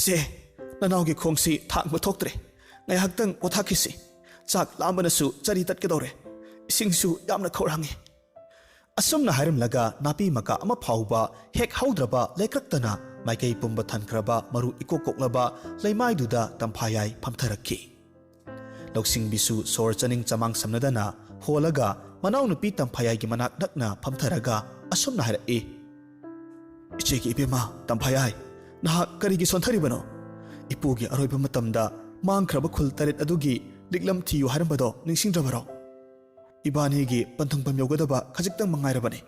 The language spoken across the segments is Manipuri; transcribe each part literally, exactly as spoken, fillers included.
"ꯏꯆꯦ, ꯅꯅꯥꯎꯒꯤ ꯈꯣꯡꯁꯤ ꯊꯥꯡꯕ ꯊꯣꯛꯇ꯭ꯔꯦ꯫ ꯉꯥꯏꯍꯥꯛꯇꯪ ꯄꯣꯊꯥꯈꯤꯁꯤ꯫ ꯆꯥꯛ ꯂꯥꯝꯕꯅꯁꯨ ꯆꯔꯤ ꯇꯠꯀꯗꯧꯔꯦ꯫ ꯏꯁꯤꯡꯁꯨ ꯌꯥꯝꯅ ꯈꯧꯔꯥꯡꯉꯤ꯫" ꯑꯁꯨꯝꯅ ꯍꯥꯏꯔꯝꯂꯒ ꯅꯥꯄꯤ ꯃꯀꯥ ꯑꯃ ꯐꯥꯎꯕ ꯍꯦꯛ ꯍꯧꯗ꯭ꯔꯕ ꯂꯩꯀ꯭ꯔꯛꯇꯅ ꯃꯥꯏꯀꯩ ꯄꯨꯝꯕ ꯊꯟꯈ꯭ꯔꯕ ꯃꯔꯨ ꯏꯀꯣꯛ ꯀꯣꯛꯂꯕ ꯂꯩꯃꯥꯏꯗꯨꯗ ꯇꯝꯐꯥꯌꯥꯏ ꯐꯝꯊꯔꯛꯈꯤ꯫ ꯂꯧꯁꯤꯡꯕꯤꯁꯨ ꯁꯣꯔ ꯆꯥꯅꯤꯡ ꯆꯃꯥꯡ ꯁꯝꯅꯗꯅ ꯍꯣꯜꯂꯒ ꯃꯅꯥꯎꯅꯨꯄꯤ ꯇꯝꯐꯥꯌꯥꯏꯒꯤ ꯃꯅꯥꯛ ꯅꯛꯅ ꯐꯝꯊꯔꯒ ꯑꯁꯨꯝꯅ ꯍꯥꯏꯔꯛꯏ, "ꯏꯆꯦꯒꯤ ꯏꯕꯦꯝꯃ ꯇꯝꯐꯥꯌꯥꯏ, ꯅꯍꯥꯛ ꯀꯔꯤꯒꯤ ꯁꯣꯟꯊꯔꯤꯕꯅꯣ? ꯏꯄꯨꯒꯤ ꯑꯔꯣꯏꯕ ꯃꯇꯝꯗ ꯃꯥꯡꯈ꯭ꯔꯕ ꯈꯨꯜ ꯇꯔꯦꯠ ꯑꯗꯨꯒꯤ ꯂꯤꯛꯂꯝ ꯊꯤꯌꯨ ꯍꯥꯏꯔꯝꯕꯗꯣ ꯅꯤꯡꯁꯤꯡꯗ꯭ꯔꯕꯔꯣ? ꯏꯕꯥꯅꯤꯒꯤ ꯄꯟꯊꯨꯡꯐꯝ ꯌꯧꯒꯗꯕ ꯈꯖꯤꯛꯇꯪ ꯃꯉꯥꯏꯔꯕꯅꯤ꯫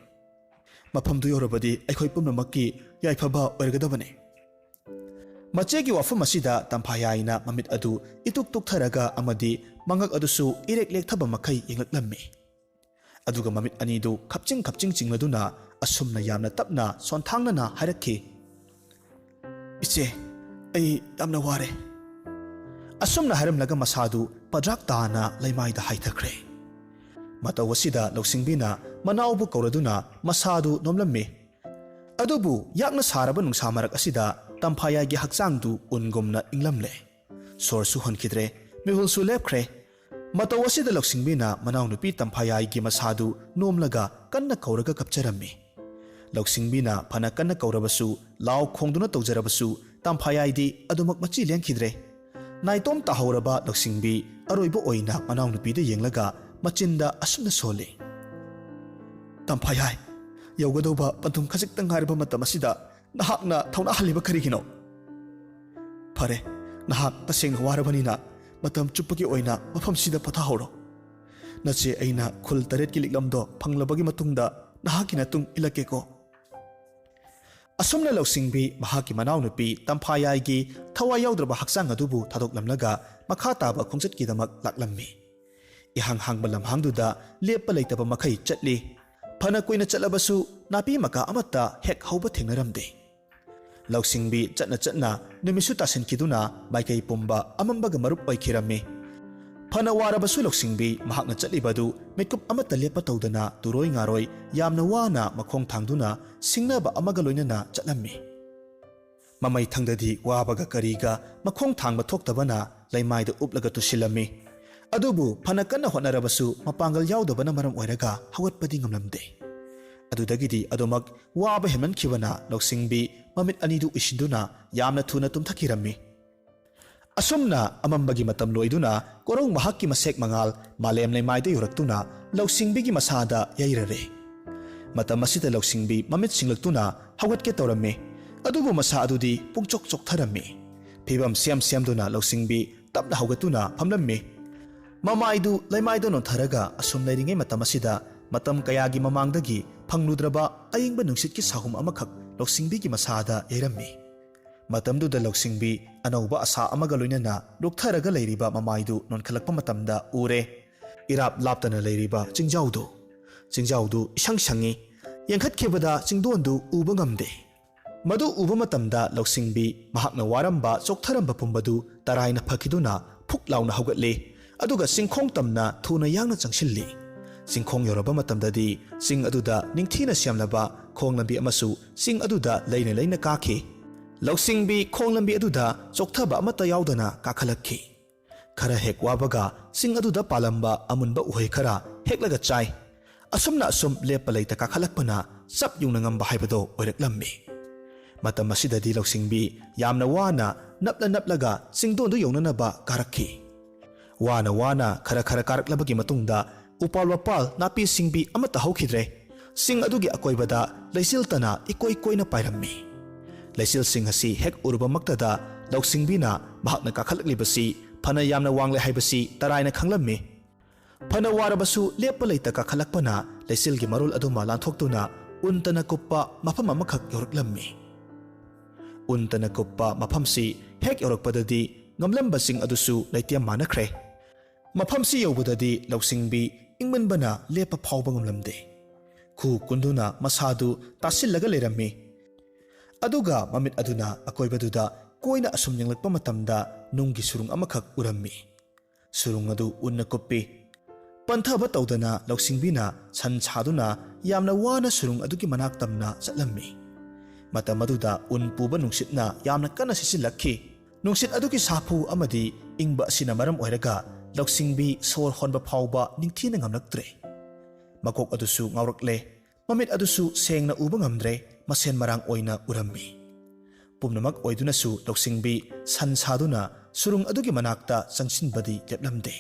ꯃꯐꯝꯗꯨ ꯌꯧꯔꯕꯗꯤ ꯑꯩꯈꯣꯏ ꯄꯨꯝꯅꯃꯛꯀꯤ ꯌꯥꯏꯐꯕ ꯑꯣꯏꯔꯒꯗꯕꯅꯤ꯫" ꯃꯆꯦꯒꯤ ꯋꯥꯐꯝ ꯑꯁꯤꯗ ꯇꯝꯐꯥꯌꯥꯏꯅ ꯃꯃꯤꯠ ꯑꯗꯨ ꯏꯇꯨꯛ ꯇꯨꯛꯊꯔꯒ ꯑꯃꯗꯤ ꯃꯉꯛ ꯑꯗꯨꯁꯨ ꯏꯔꯦꯛ ꯂꯦꯛꯊꯕ ꯃꯈꯩ ꯌꯦꯡꯂꯛꯂꯝꯃꯤ꯫ ꯑꯗꯨꯒ ꯃꯃꯤꯠ ꯑꯅꯤꯗꯨ ꯈꯞꯆꯤꯡ ꯈꯞꯆꯤꯡ ꯆꯤꯡꯂꯗꯨꯅ ꯑꯁꯨꯝꯅ ꯌꯥꯝꯅ ꯇꯞꯅ ꯁꯣꯟꯊꯥꯡꯅꯅ ꯍꯥꯏꯔꯛꯈꯤ, "ꯏꯆꯦ, ꯑꯩ ꯌꯥꯝꯅ ꯋꯥꯔꯦ꯫" ꯑꯁꯨꯝꯅ ꯍꯥꯏꯔꯝꯂꯒ ꯃꯁꯥꯗꯨ ꯄꯗ꯭ꯔꯥꯛ ꯇꯥꯅ ꯂꯩꯃꯥꯏꯗ ꯍꯥꯏꯊꯈ꯭ꯔꯦ꯫ ꯃꯇꯧ ꯑꯁꯤꯗ ꯂꯧꯁꯤꯡꯕꯤꯅ ꯃꯅꯥꯎꯕꯨ ꯀꯧꯔꯗꯨꯅ ꯃꯁꯥꯗꯨ ꯅꯣꯝꯂꯝꯃꯤ꯫ ꯑꯗꯨꯕꯨ ꯌꯥꯛꯅ ꯁꯥꯔꯕ ꯅꯨꯡꯁꯥ ꯃꯔꯛ ꯑꯁꯤꯗ ꯇꯝꯐꯥꯌꯥꯏꯒꯤ ꯍꯛꯆꯥꯡꯗꯨ ꯎꯟꯒꯨꯝꯅ ꯏꯪꯂꯝꯂꯦ꯫ ꯁꯣꯔꯁꯨ ꯍꯣꯟꯈꯤꯗ꯭ꯔꯦ, ꯃꯤꯍꯨꯜꯁꯨ ꯂꯦꯞꯈ꯭ꯔꯦ꯫ ꯃꯇꯧ ꯑꯁꯤꯗ ꯂꯧꯁꯤꯡꯕꯤꯅ ꯃꯅꯥꯎꯅꯨꯄꯤ ꯇꯝꯐꯥꯌꯥꯏꯒꯤ ꯃꯁꯥꯗꯨ ꯅꯣꯝꯂꯒ ꯀꯟꯅ ꯀꯧꯔꯒ ꯀꯞꯆꯔꯝꯃꯤ꯫ ꯂꯧꯁꯤꯡꯕꯤꯅ ꯐꯅ ꯀꯟꯅ ꯀꯧꯔꯕꯁꯨ, ꯂꯥꯎ ꯈꯣꯡꯗꯨꯅ ꯇꯧꯖꯔꯕꯁꯨ, ꯇꯝꯐꯥꯌꯥꯏꯗꯤ ꯑꯗꯨꯃꯛ ꯃꯆꯤ ꯂꯦꯡꯈꯤꯗ꯭ꯔꯦ꯫ ꯅꯥꯏꯇꯣꯝ ꯇꯥꯍꯧꯔꯕ ꯂꯧꯁꯤꯡꯕꯤ ꯑꯔꯣꯏꯕ ꯑꯣꯏꯅ ꯃꯅꯥꯎꯅꯨꯄꯤꯗ ꯌꯦꯡꯂꯒ ꯃꯆꯤꯟꯗ ꯑꯁꯨꯝꯅ ꯁꯣꯜꯂꯤ, "ꯇꯝꯐꯥꯌꯥꯏ, ꯌꯧꯒꯗꯧꯕ ꯄꯟꯊꯨꯡ ꯈꯖꯤꯛꯇ ꯉꯥꯏꯔꯕ ꯃꯇꯝ ꯑꯁꯤꯗ ꯅꯍꯥꯛꯅ ꯊꯧꯅꯥ ꯍꯜꯂꯤꯕ ꯀꯔꯤꯒꯤꯅꯣ? ꯐꯔꯦ, ꯅꯍꯥꯛ ꯇꯁꯦꯡꯅ ꯋꯥꯔꯕꯅꯤꯅ ꯃꯇꯝ ꯆꯨꯞꯄꯒꯤ ꯑꯣꯏꯅ ꯃꯐꯝꯁꯤꯗ ꯄꯣꯊꯥꯍꯧꯔꯣ꯫ ꯅꯆꯦ ꯑꯩꯅ ꯈꯨꯜ ꯇꯔꯦꯠꯀꯤ ꯂꯤꯛꯂꯝꯗꯣ ꯐꯪꯂꯕꯒꯤ ꯃꯇꯨꯡꯗ ꯅꯍꯥꯛꯀꯤ ꯅꯇꯨꯡ ꯏꯜꯂꯛꯀꯦꯀꯣ꯫" ꯑꯁꯨꯝꯅ ꯂꯧꯁꯤꯡꯕꯤ ꯃꯍꯥꯛꯀꯤ ꯃꯅꯥꯎꯅꯨꯄꯤ ꯇꯝꯐꯥꯌꯥꯏꯒꯤ ꯊꯋꯥꯏ ꯌꯥꯎꯗ꯭ꯔꯕ ꯍꯛꯆꯥꯡ ꯑꯗꯨꯕꯨ ꯊꯥꯗꯣꯛꯂꯝꯂꯒ ꯃꯈꯥ ꯇꯥꯕ ꯈꯣꯡꯆꯠꯀꯤꯗꯃꯛ ꯂꯥꯛꯂꯝꯃꯤ꯫ ꯏꯍꯥꯡ ꯍꯥꯡꯕ ꯂꯝꯍꯥꯡꯗꯨꯗ ꯂꯦꯞꯄ ꯂꯩꯇꯕ ꯃꯈꯩ ꯆꯠꯂꯤ꯫ ꯐꯅ ꯀꯨꯏꯅ ꯆꯠꯂꯕꯁꯨ ꯅꯥꯄꯤ ꯃꯀꯥ ꯑꯃꯠꯇ ꯍꯦꯛ ꯍꯧꯕ ꯊꯦꯡꯅꯔꯝꯗꯦ꯫ ꯂꯧꯁꯤꯡꯕꯤ ꯆꯠꯅ ꯆꯠꯅ ꯅꯨꯃꯤꯠꯁꯨ ꯇꯥꯁꯤꯟꯈꯤꯗꯨꯅ ꯃꯥꯏꯀꯩ ꯄꯨꯝꯕ ꯑꯃꯝꯕꯒ ꯃꯔꯨꯞ ꯑꯣꯏꯈꯤꯔꯝꯃꯤ꯫ ꯐꯅ ꯋꯥꯔꯕꯁꯨ ꯂꯧꯁꯤꯡꯕꯤ ꯃꯍꯥꯛꯅ ꯆꯠꯂꯤꯕ ꯑꯗꯨ ꯃꯤꯠꯀꯨꯞ ꯑꯃꯠꯇ ꯂꯦꯞꯄ ꯇꯧꯗꯅ ꯇꯨꯔꯣꯏ ꯉꯥꯔꯣꯏ ꯌꯥꯝꯅ ꯋꯥꯅ ꯃꯈꯣꯡ ꯊꯥꯡꯗꯨꯅ ꯁꯤꯡꯅꯕ ꯑꯃꯒ ꯂꯣꯏꯅꯅ ꯆꯠꯂꯝꯃꯤ꯫ ꯃꯃꯩ ꯊꯪꯗꯗꯤ ꯋꯥꯕꯒ ꯀꯔꯤꯒ ꯃꯈꯣꯡ ꯊꯥꯡꯕ ꯊꯣꯛꯇꯕꯅ ꯂꯩꯃꯥꯏꯗ ꯎꯞꯂꯒ ꯇꯨꯁꯤꯜꯂꯝꯃꯤ꯫ ꯑꯗꯨꯕꯨ ꯐꯅ ꯀꯟꯅ ꯍꯣꯠꯅꯔꯕꯁꯨ ꯃꯄꯥꯡꯒꯜ ꯌꯥꯎꯗꯕꯅ ꯃꯔꯝ ꯑꯣꯏꯔꯒ ꯍꯧꯒꯠꯄꯗꯤ ꯉꯝꯂꯝꯗꯦ꯫ ꯑꯗꯨꯗꯒꯤꯗꯤ ꯑꯗꯨꯃꯛ ꯋꯥꯕ ꯍꯦꯟꯃꯟꯈꯤꯕꯅ ꯂꯧꯁꯤꯡꯕꯤ ꯃꯃꯤꯠ ꯑꯅꯤꯗꯨ ꯎꯏꯁꯤꯟꯗꯨꯅ ꯌꯥꯝꯅ ꯊꯨꯅ ꯇꯨꯝꯊꯈꯤꯔꯝꯃꯤ꯫ ꯑꯁꯨꯝꯅ ꯑꯃꯝꯕꯒꯤ ꯃꯇꯝ ꯂꯣꯏꯗꯨꯅ ꯀꯣꯔꯧ ꯃꯍꯥꯛꯀꯤ ꯃꯁꯦꯛ ꯃꯉꯥꯜ ꯃꯥꯂꯦꯝ ꯂꯩꯃꯥꯏꯗ ꯌꯧꯔꯛꯇꯨꯅ ꯂꯧꯁꯤꯡꯕꯤꯒꯤ ꯃꯁꯥꯗ ꯌꯩꯔꯔꯦ꯫ ꯃꯇꯝ ꯑꯁꯤꯗ ꯂꯧꯁꯤꯡꯕꯤ ꯃꯃꯤꯠ ꯁꯤꯡꯂꯛꯇꯨꯅ ꯍꯧꯒꯠꯀꯦ ꯇꯧꯔꯝꯃꯤ꯫ ꯑꯗꯨꯕꯨ ꯃꯁꯥ ꯑꯗꯨꯗꯤ ꯄꯨꯡꯆꯣꯛ ꯆꯣꯛꯊꯔꯝꯃꯤ꯫ ꯐꯤꯕꯝ ꯁꯦꯝ ꯁꯦꯝꯗꯨꯅ ꯂꯧꯁꯤꯡꯕꯤ ꯇꯞꯅ ꯍꯧꯒꯠꯇꯨꯅ ꯐꯝꯂꯝꯃꯤ꯫ ꯃꯃꯥꯏꯗꯨ ꯂꯩꯃꯥꯏꯗ ꯅꯣꯟꯊꯔꯒ ꯑꯁꯨꯝ ꯂꯩꯔꯤꯉꯩ ꯃꯇꯝ ꯑꯁꯤꯗ ꯃꯇꯝ ꯀꯌꯥꯒꯤ ꯃꯃꯥꯡꯗꯒꯤ ꯐꯪꯂꯨꯗ꯭ꯔꯕ ꯑꯏꯪꯕ ꯅꯨꯡꯁꯤꯠꯀꯤ ꯁꯥꯍꯨꯝ ꯑꯃꯈꯛ ꯂꯧꯁꯤꯡꯕꯤꯒꯤ ꯃꯁꯥꯗ ꯌꯩꯔꯝꯃꯤ꯫ ꯃꯇꯝꯗꯨꯗ ꯂꯧꯁꯤꯡꯕꯤ ꯑꯅꯧꯕ ꯑꯁꯥ ꯑꯃꯒ ꯂꯣꯏꯅꯅ ꯂꯨꯞꯊꯔꯒ ꯂꯩꯔꯤꯕ ꯃꯃꯥꯏꯗꯨ ꯅꯣꯟꯈꯠꯂꯛꯄ ꯃꯇꯝꯗ ꯎꯔꯦ꯫ ꯏꯔꯥꯞ ꯂꯥꯞꯇꯅ ꯂꯩꯔꯤꯕ ꯆꯤꯡꯖꯥꯎꯗꯨ, ꯆꯤꯡꯖꯥꯎꯗꯨ ꯏꯁꯪ ꯁꯪꯉꯤ꯫ ꯌꯦꯡꯈꯠꯈꯤꯕꯗ ꯆꯤꯡꯗꯣꯟꯗꯨ ꯎꯕ ꯉꯝꯗꯦ꯫ ꯃꯗꯨ ꯎꯕ ꯃꯇꯝꯗ ꯂꯧꯁꯤꯡꯕꯤ ꯃꯍꯥꯛꯅ ꯋꯥꯔꯝꯕ, ꯆꯣꯛꯊꯔꯝꯕ ꯄꯨꯝꯕꯗꯨ ꯇꯔꯥꯏꯅ ꯐꯈꯤꯗꯨꯅ ꯐꯨꯛ ꯂꯥꯎꯅ ꯍꯧꯒꯠꯂꯤ꯫ ꯑꯗꯨꯒ ꯆꯤꯡꯈꯣꯡ ꯇꯝꯅ ꯊꯨꯅ ꯌꯥꯡꯅ ꯆꯪꯁꯤꯜꯂꯤ꯫ ꯆꯤꯡꯈꯣꯡ ꯌꯧꯔꯕ ꯃꯇꯝꯗꯗꯤ ꯆꯤꯡ ꯑꯗꯨꯗ ꯅꯤꯡꯊꯤꯅ ꯁꯦꯝꯂꯕ ꯈꯣꯡ ꯂꯝꯕꯤ ꯑꯃꯁꯨ ꯆꯤꯡ ꯑꯗꯨꯗ ꯂꯩꯅ ꯂꯩꯅ ꯀꯥꯈꯤ꯫ ꯂꯧꯁꯤꯡꯕꯤ ꯈꯣꯡ ꯂꯝꯕꯤ ꯑꯗꯨꯗ ꯆꯣꯛꯊꯕ ꯑꯃꯠꯇ ꯌꯥꯎꯗꯅ ꯀꯥꯈꯠꯂꯛꯈꯤ꯫ ꯈꯔ ꯍꯦꯛ ꯋꯥꯕꯒ ꯆꯤꯡ ꯑꯗꯨꯗ ꯄꯥꯜꯂꯝꯕ ꯑꯃꯨꯟꯕ ꯎꯍꯩ ꯈꯔ ꯍꯦꯛꯂꯒ ꯆꯥꯏ꯫ ꯑꯁꯨꯝꯅ ꯑꯁꯨꯝ ꯂꯦꯞꯄ ꯂꯩꯇ ꯀꯥꯈꯠꯂꯛꯄꯅ ꯆꯞ ꯌꯨꯡꯅ ꯉꯝꯕ ꯍꯥꯏꯕꯗꯣ ꯑꯣꯏꯔꯛꯂꯝꯃꯤ꯫ ꯃꯇꯝ ꯑꯁꯤꯗꯗꯤ ꯂꯧꯁꯤꯡꯕꯤ ꯌꯥꯝꯅ ꯋꯥꯅ ꯅꯞꯂ ꯅꯞꯂꯒ ꯆꯤꯡꯗꯣꯟꯗꯨ ꯌꯧꯅꯅꯕ ꯀꯥꯔꯛꯈꯤ꯫ ꯋꯥꯅ ꯋꯥꯅ ꯈꯔ ꯈꯔ ꯀꯥꯔꯛꯂꯕꯒꯤ ꯃꯇꯨꯡꯗ ꯎꯄꯥꯜ ꯋꯥꯄꯥꯜ ꯅꯥꯄꯤ ꯁꯤꯡꯕꯤ ꯑꯃꯠꯇ ꯍꯧꯈꯤꯗ꯭ꯔꯦ꯫ ꯆꯤꯡ ꯑꯗꯨꯒꯤ ꯑꯀꯣꯏꯕꯗ ꯂꯩꯆꯤꯜꯇꯅ ꯏꯀꯣꯏ ꯀꯣꯏꯅ ꯄꯥꯏꯔꯝꯃꯤ꯫ ꯂꯩꯆꯤꯜꯁꯤꯡ ꯑꯁꯤ ꯍꯦꯛ ꯎꯔꯨꯕꯃꯛꯇꯗ ꯂꯧꯁꯤꯡꯕꯤꯅ ꯃꯍꯥꯛꯅ ꯀꯥꯈꯠꯂꯛꯂꯤꯕꯁꯤ ꯐꯅ ꯌꯥꯝꯅ ꯋꯥꯡꯂꯦ ꯍꯥꯏꯕꯁꯤ ꯇꯔꯥꯏꯅ ꯈꯪꯂꯝꯃꯤ꯫ ꯐꯅ ꯋꯥꯔꯕꯁꯨ ꯂꯦꯞꯄ ꯂꯩꯇ ꯀꯥꯈꯠꯂꯛꯄꯅ ꯂꯩꯆꯤꯜꯒꯤ ꯃꯔꯣꯜ ꯑꯗꯨꯃ ꯂꯥꯟꯊꯣꯛꯇꯨꯅ ꯎꯟꯇꯅ ꯀꯨꯞꯄ ꯃꯐꯝ ꯑꯃꯈꯛ ꯌꯧꯔꯛꯂꯝꯃꯤ꯫ ꯎꯟꯇꯅ ꯀꯨꯞꯄ ꯃꯐꯝꯁꯤ ꯍꯦꯛ ꯌꯧꯔꯛꯄꯗꯗꯤ ꯉꯝꯂꯝꯕꯁꯤꯡ ꯑꯗꯨꯁꯨ ꯂꯩꯇꯦꯝ ꯃꯥꯟꯅꯈ꯭ꯔꯦ꯫ ꯃꯐꯝꯁꯤ ꯌꯧꯕꯗꯗꯤ ꯂꯧꯁꯤꯡꯕꯤ ꯏꯪꯃꯟꯕꯅ ꯂꯦꯞꯄ ꯐꯥꯎꯕ ꯉꯝꯂꯝꯗꯦ꯫ ꯈꯨ ꯀꯨꯟꯗꯨꯅ ꯃꯁꯥꯗꯨ ꯇꯥꯁꯤꯜꯂꯒ ꯂꯩꯔꯝꯃꯤ꯫ ꯑꯗꯨꯒ ꯃꯃꯤꯠ ꯑꯗꯨꯅ ꯑꯀꯣꯏꯕꯗꯨꯗ ꯀꯣꯏꯅ ꯑꯁꯨꯝ ꯌꯦꯡꯂꯛꯄ ꯃꯇꯝꯗ ꯅꯨꯡꯒꯤ ꯁꯨꯔꯨꯡ ꯑꯃꯈꯛ ꯎꯔꯝꯃꯤ꯫ ꯁꯨꯔꯨꯡ ꯑꯗꯨ ꯎꯟꯅ ꯀꯨꯞꯄꯤ꯫ ꯄꯟꯊꯕ ꯇꯧꯗꯅ ꯂꯧꯁꯤꯡꯕꯤꯅ ꯁꯟ ꯁꯥꯗꯨꯅ ꯌꯥꯝꯅ ꯋꯥꯅ ꯁꯨꯔꯨꯡ ꯑꯗꯨꯒꯤ ꯃꯅꯥꯛ ꯇꯝꯅ ꯆꯠꯂꯝꯃꯤ꯫ ꯃꯇꯝ ꯑꯗꯨꯗ ꯎꯟ ꯄꯨꯕ ꯅꯨꯡꯁꯤꯠꯅ ꯌꯥꯝꯅ ꯀꯟꯅ ꯁꯤꯠꯆꯤꯜꯂꯛꯈꯤ꯫ ꯅꯨꯡꯁꯤꯠ ꯑꯗꯨꯒꯤ ꯁꯥꯐꯨ ꯑꯃꯗꯤ ꯏꯪꯕ ꯑꯁꯤꯅ ꯃꯔꯝ ꯑꯣꯏꯔꯒ ꯂꯧꯁꯤꯡꯕꯤ ꯁꯣꯔ ꯍꯣꯟꯕ ꯐꯥꯎꯕ ꯅꯤꯡꯊꯤꯅ ꯉꯝꯂꯛꯇ꯭ꯔꯦ꯫ ꯃꯀꯣꯛ ꯑꯗꯨꯁꯨ ꯉꯥꯎꯔꯛꯂꯦ꯫ ꯃꯃꯤꯠ ꯑꯗꯨꯁꯨ ꯁꯦꯡꯅ ꯎꯕ ꯉꯝꯗ꯭ꯔꯦ, ꯃꯁꯦꯟ ꯃꯔꯥꯡ ꯑꯣꯏꯅ ꯎꯔꯝꯃꯤ꯫ ꯄꯨꯝꯅꯃꯛ ꯑꯣꯏꯗꯨꯅꯁꯨ ꯂꯧꯁꯤꯡꯕꯤ ꯁꯟ ꯁꯥꯗꯨꯅ ꯁꯨꯔꯨꯡ ꯑꯗꯨꯒꯤ ꯃꯅꯥꯛꯇ ꯆꯪꯁꯤꯟꯕꯗꯤ ꯂꯦꯞꯂꯝꯗꯦ꯫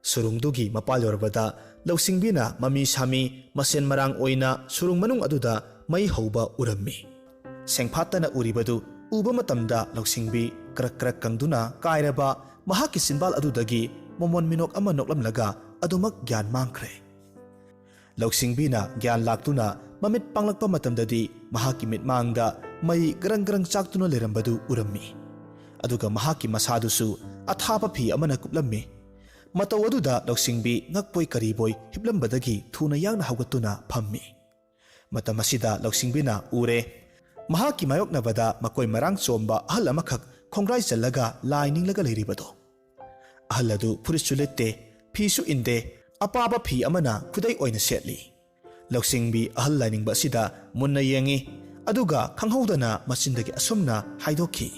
ꯁꯨꯔꯨꯡꯗꯨꯒꯤ ꯃꯄꯥ ꯌꯧꯔꯕꯗ ꯂꯧꯁꯤꯡꯕꯤꯅ ꯃꯃꯤ ꯁꯥꯃꯤ ꯃꯁꯦꯟ ꯃꯔꯥꯡ ꯑꯣꯏꯅ ꯁꯨꯔꯨꯡ ꯃꯅꯨꯡ ꯑꯗꯨꯗ ꯃꯩ ꯍꯧꯕ ꯎꯔꯝꯃꯤ꯫ ꯁꯦꯡꯐꯥꯠꯇꯅ ꯎꯔꯤꯕꯗꯨ ꯎꯕ ꯃꯇꯝꯗ ꯂꯧꯁꯤꯡꯕꯤ ꯀ꯭ꯔꯛ ꯀ꯭ꯔꯛ ꯀꯪꯗꯨꯅ ꯀꯥꯏꯔꯕ ꯃꯍꯥꯛꯀꯤ ꯆꯤꯟꯕꯥꯜ ꯑꯗꯨꯗꯒꯤ ꯃꯣꯃꯣꯟ ꯃꯤꯅꯣꯛ ꯑꯃ ꯅꯣꯛꯂꯝꯂꯒ ꯑꯗꯨꯃꯛ ꯒ꯭ꯌꯥꯟ ꯃꯥꯡꯈ꯭ꯔꯦ꯫ ꯂꯧꯁꯤꯡꯕꯤꯅ ꯒ꯭ꯌꯥꯟ ꯂꯥꯛꯇꯨꯅ ꯃꯃꯤꯠ ꯄꯥꯡꯂꯛꯄ ꯃꯇꯝꯗꯗꯤ ꯃꯍꯥꯛꯀꯤ ꯃꯤꯠꯃꯥꯡꯗ ꯃꯩ ꯒ꯭ꯔꯪ ꯒ꯭ꯔꯪ ꯆꯥꯛꯇꯨꯅ ꯂꯩꯔꯝꯕꯗꯨ ꯎꯔꯝꯃꯤ꯫ ꯑꯗꯨꯒ ꯃꯍꯥꯛꯀꯤ ꯃꯁꯥꯗꯨꯁꯨ ꯑꯊꯥꯕ ꯐꯤ ꯑꯃꯅ ꯀꯨꯞꯂꯝꯃꯤ꯫ ꯃꯇꯧ ꯑꯗꯨꯗ ꯂꯧꯁꯤꯡꯕꯤ ꯉꯛꯄꯣꯏ ꯀꯔꯤꯕꯣꯏ ꯍꯤꯞꯂꯝꯕꯗꯒꯤ ꯊꯨꯅ ꯌꯥꯡꯅ ꯍꯧꯒꯠꯇꯨꯅ ꯐꯝꯃꯤ꯫ ꯃꯇꯝ ꯑꯁꯤꯗ ꯂꯧꯁꯤꯡꯕꯤꯅ ꯎꯔꯦ, ꯃꯍꯥꯛꯀꯤ ꯃꯥꯌꯣꯛꯅꯕꯗ ꯃꯀꯣꯏ ꯃꯔꯥꯡ ꯆꯣꯝꯕ ꯑꯍꯜ ꯑꯃꯈꯛ ꯈꯣꯡꯒ꯭ꯔꯥꯏ ꯆꯜꯂꯒ ꯂꯥꯏ ꯅꯤꯡꯂꯒ ꯂꯩꯔꯤꯕꯗꯣ꯫ ꯑꯍꯜ ꯑꯗꯨ ꯐꯨꯔꯤꯠꯁꯨ ꯂꯤꯠꯇꯦ, ꯐꯤꯁꯨ ꯏꯟꯗꯦ, ꯑꯄꯥꯕ ꯐꯤ ꯑꯃꯅ ꯈꯨꯗꯩ ꯑꯣꯏꯅ ꯁꯦꯠꯂꯤ꯫ ꯂꯧꯁꯤꯡꯕꯤ ꯑꯍꯜ ꯂꯥꯏꯅꯤꯡꯕ ꯑꯁꯤꯗ ꯃꯨꯟꯅ ꯌꯦꯡꯉꯤ, ꯑꯗꯨꯒ ꯈꯪꯍꯧꯗꯅ ꯃꯆꯤꯟꯗꯒꯤ ꯑꯁꯨꯝꯅ ꯍꯥꯏꯗꯣꯛꯈꯤ,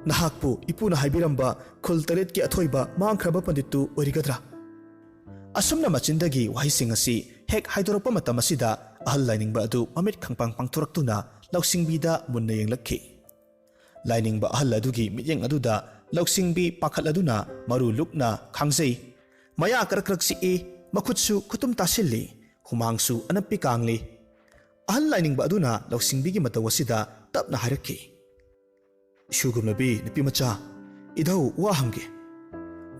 "ꯅꯍꯥꯛꯄꯨ ꯏꯄꯨꯅ ꯍꯥꯏꯕꯤꯔꯝꯕ ꯈꯨꯜ ꯇꯔꯦꯠꯀꯤ ꯑꯊꯣꯏꯕ ꯃꯥꯡꯈ꯭ꯔꯕ ꯄꯟꯗꯤꯠꯇꯨ ꯑꯣꯏꯔꯤꯒꯗ꯭ꯔꯥ?" ꯑꯁꯨꯝꯅ ꯃꯆꯤꯟꯗꯒꯤ ꯋꯥꯍꯩꯁꯤꯡ ꯑꯁꯤ ꯍꯦꯛ ꯍꯥꯏꯗꯣꯔꯛꯄ ꯃꯇꯝ ꯑꯁꯤꯗ ꯑꯍꯜ ꯂꯥꯏꯅꯤꯡꯕ ꯑꯗꯨ ꯃꯃꯤꯠ ꯈꯪꯄꯥꯡ ꯄꯥꯡꯊꯣꯔꯛꯇꯨꯅ ꯂꯧꯁꯤꯡꯕꯤꯗ ꯃꯨꯟꯅ ꯌꯦꯡꯂꯛꯈꯤ꯫ ꯂꯥꯏꯅꯤꯡꯕ ꯑꯍꯜ ꯑꯗꯨꯒꯤ ꯃꯤꯠꯌꯦꯡ ꯑꯗꯨꯗ ꯂꯧꯁꯤꯡꯕꯤ ꯄꯥꯈꯠꯂꯗꯨꯅ ꯃꯔꯨ ꯂꯨꯛꯅ ꯈꯥꯡꯖꯩ꯫ ꯃꯌꯥ ꯀꯔꯛ ꯀꯔꯛ ꯆꯤꯛꯏ, ꯃꯈꯨꯠꯁꯨ ꯈꯨꯇꯨꯝ ꯇꯥꯁꯤꯜꯂꯤ, ꯍꯨꯃꯥꯡꯁꯨ ꯑꯅꯞꯄꯤ ꯀꯥꯡꯂꯤ꯫ ꯑꯍꯜ ꯂꯥꯏꯅꯤꯡꯕ ꯑꯗꯨꯅ ꯂꯧꯁꯤꯡꯕꯤꯒꯤ ꯃꯇꯧ ꯑꯁꯤꯗ ꯇꯞꯅ ꯍꯥꯏꯔꯛꯈꯤ, "ꯏꯁꯨꯒꯨꯝꯂꯕꯤ ꯅꯨꯄꯤ ꯃꯆꯥ, ꯏꯙꯧ ꯋꯥ ꯍꯪꯒꯦ꯫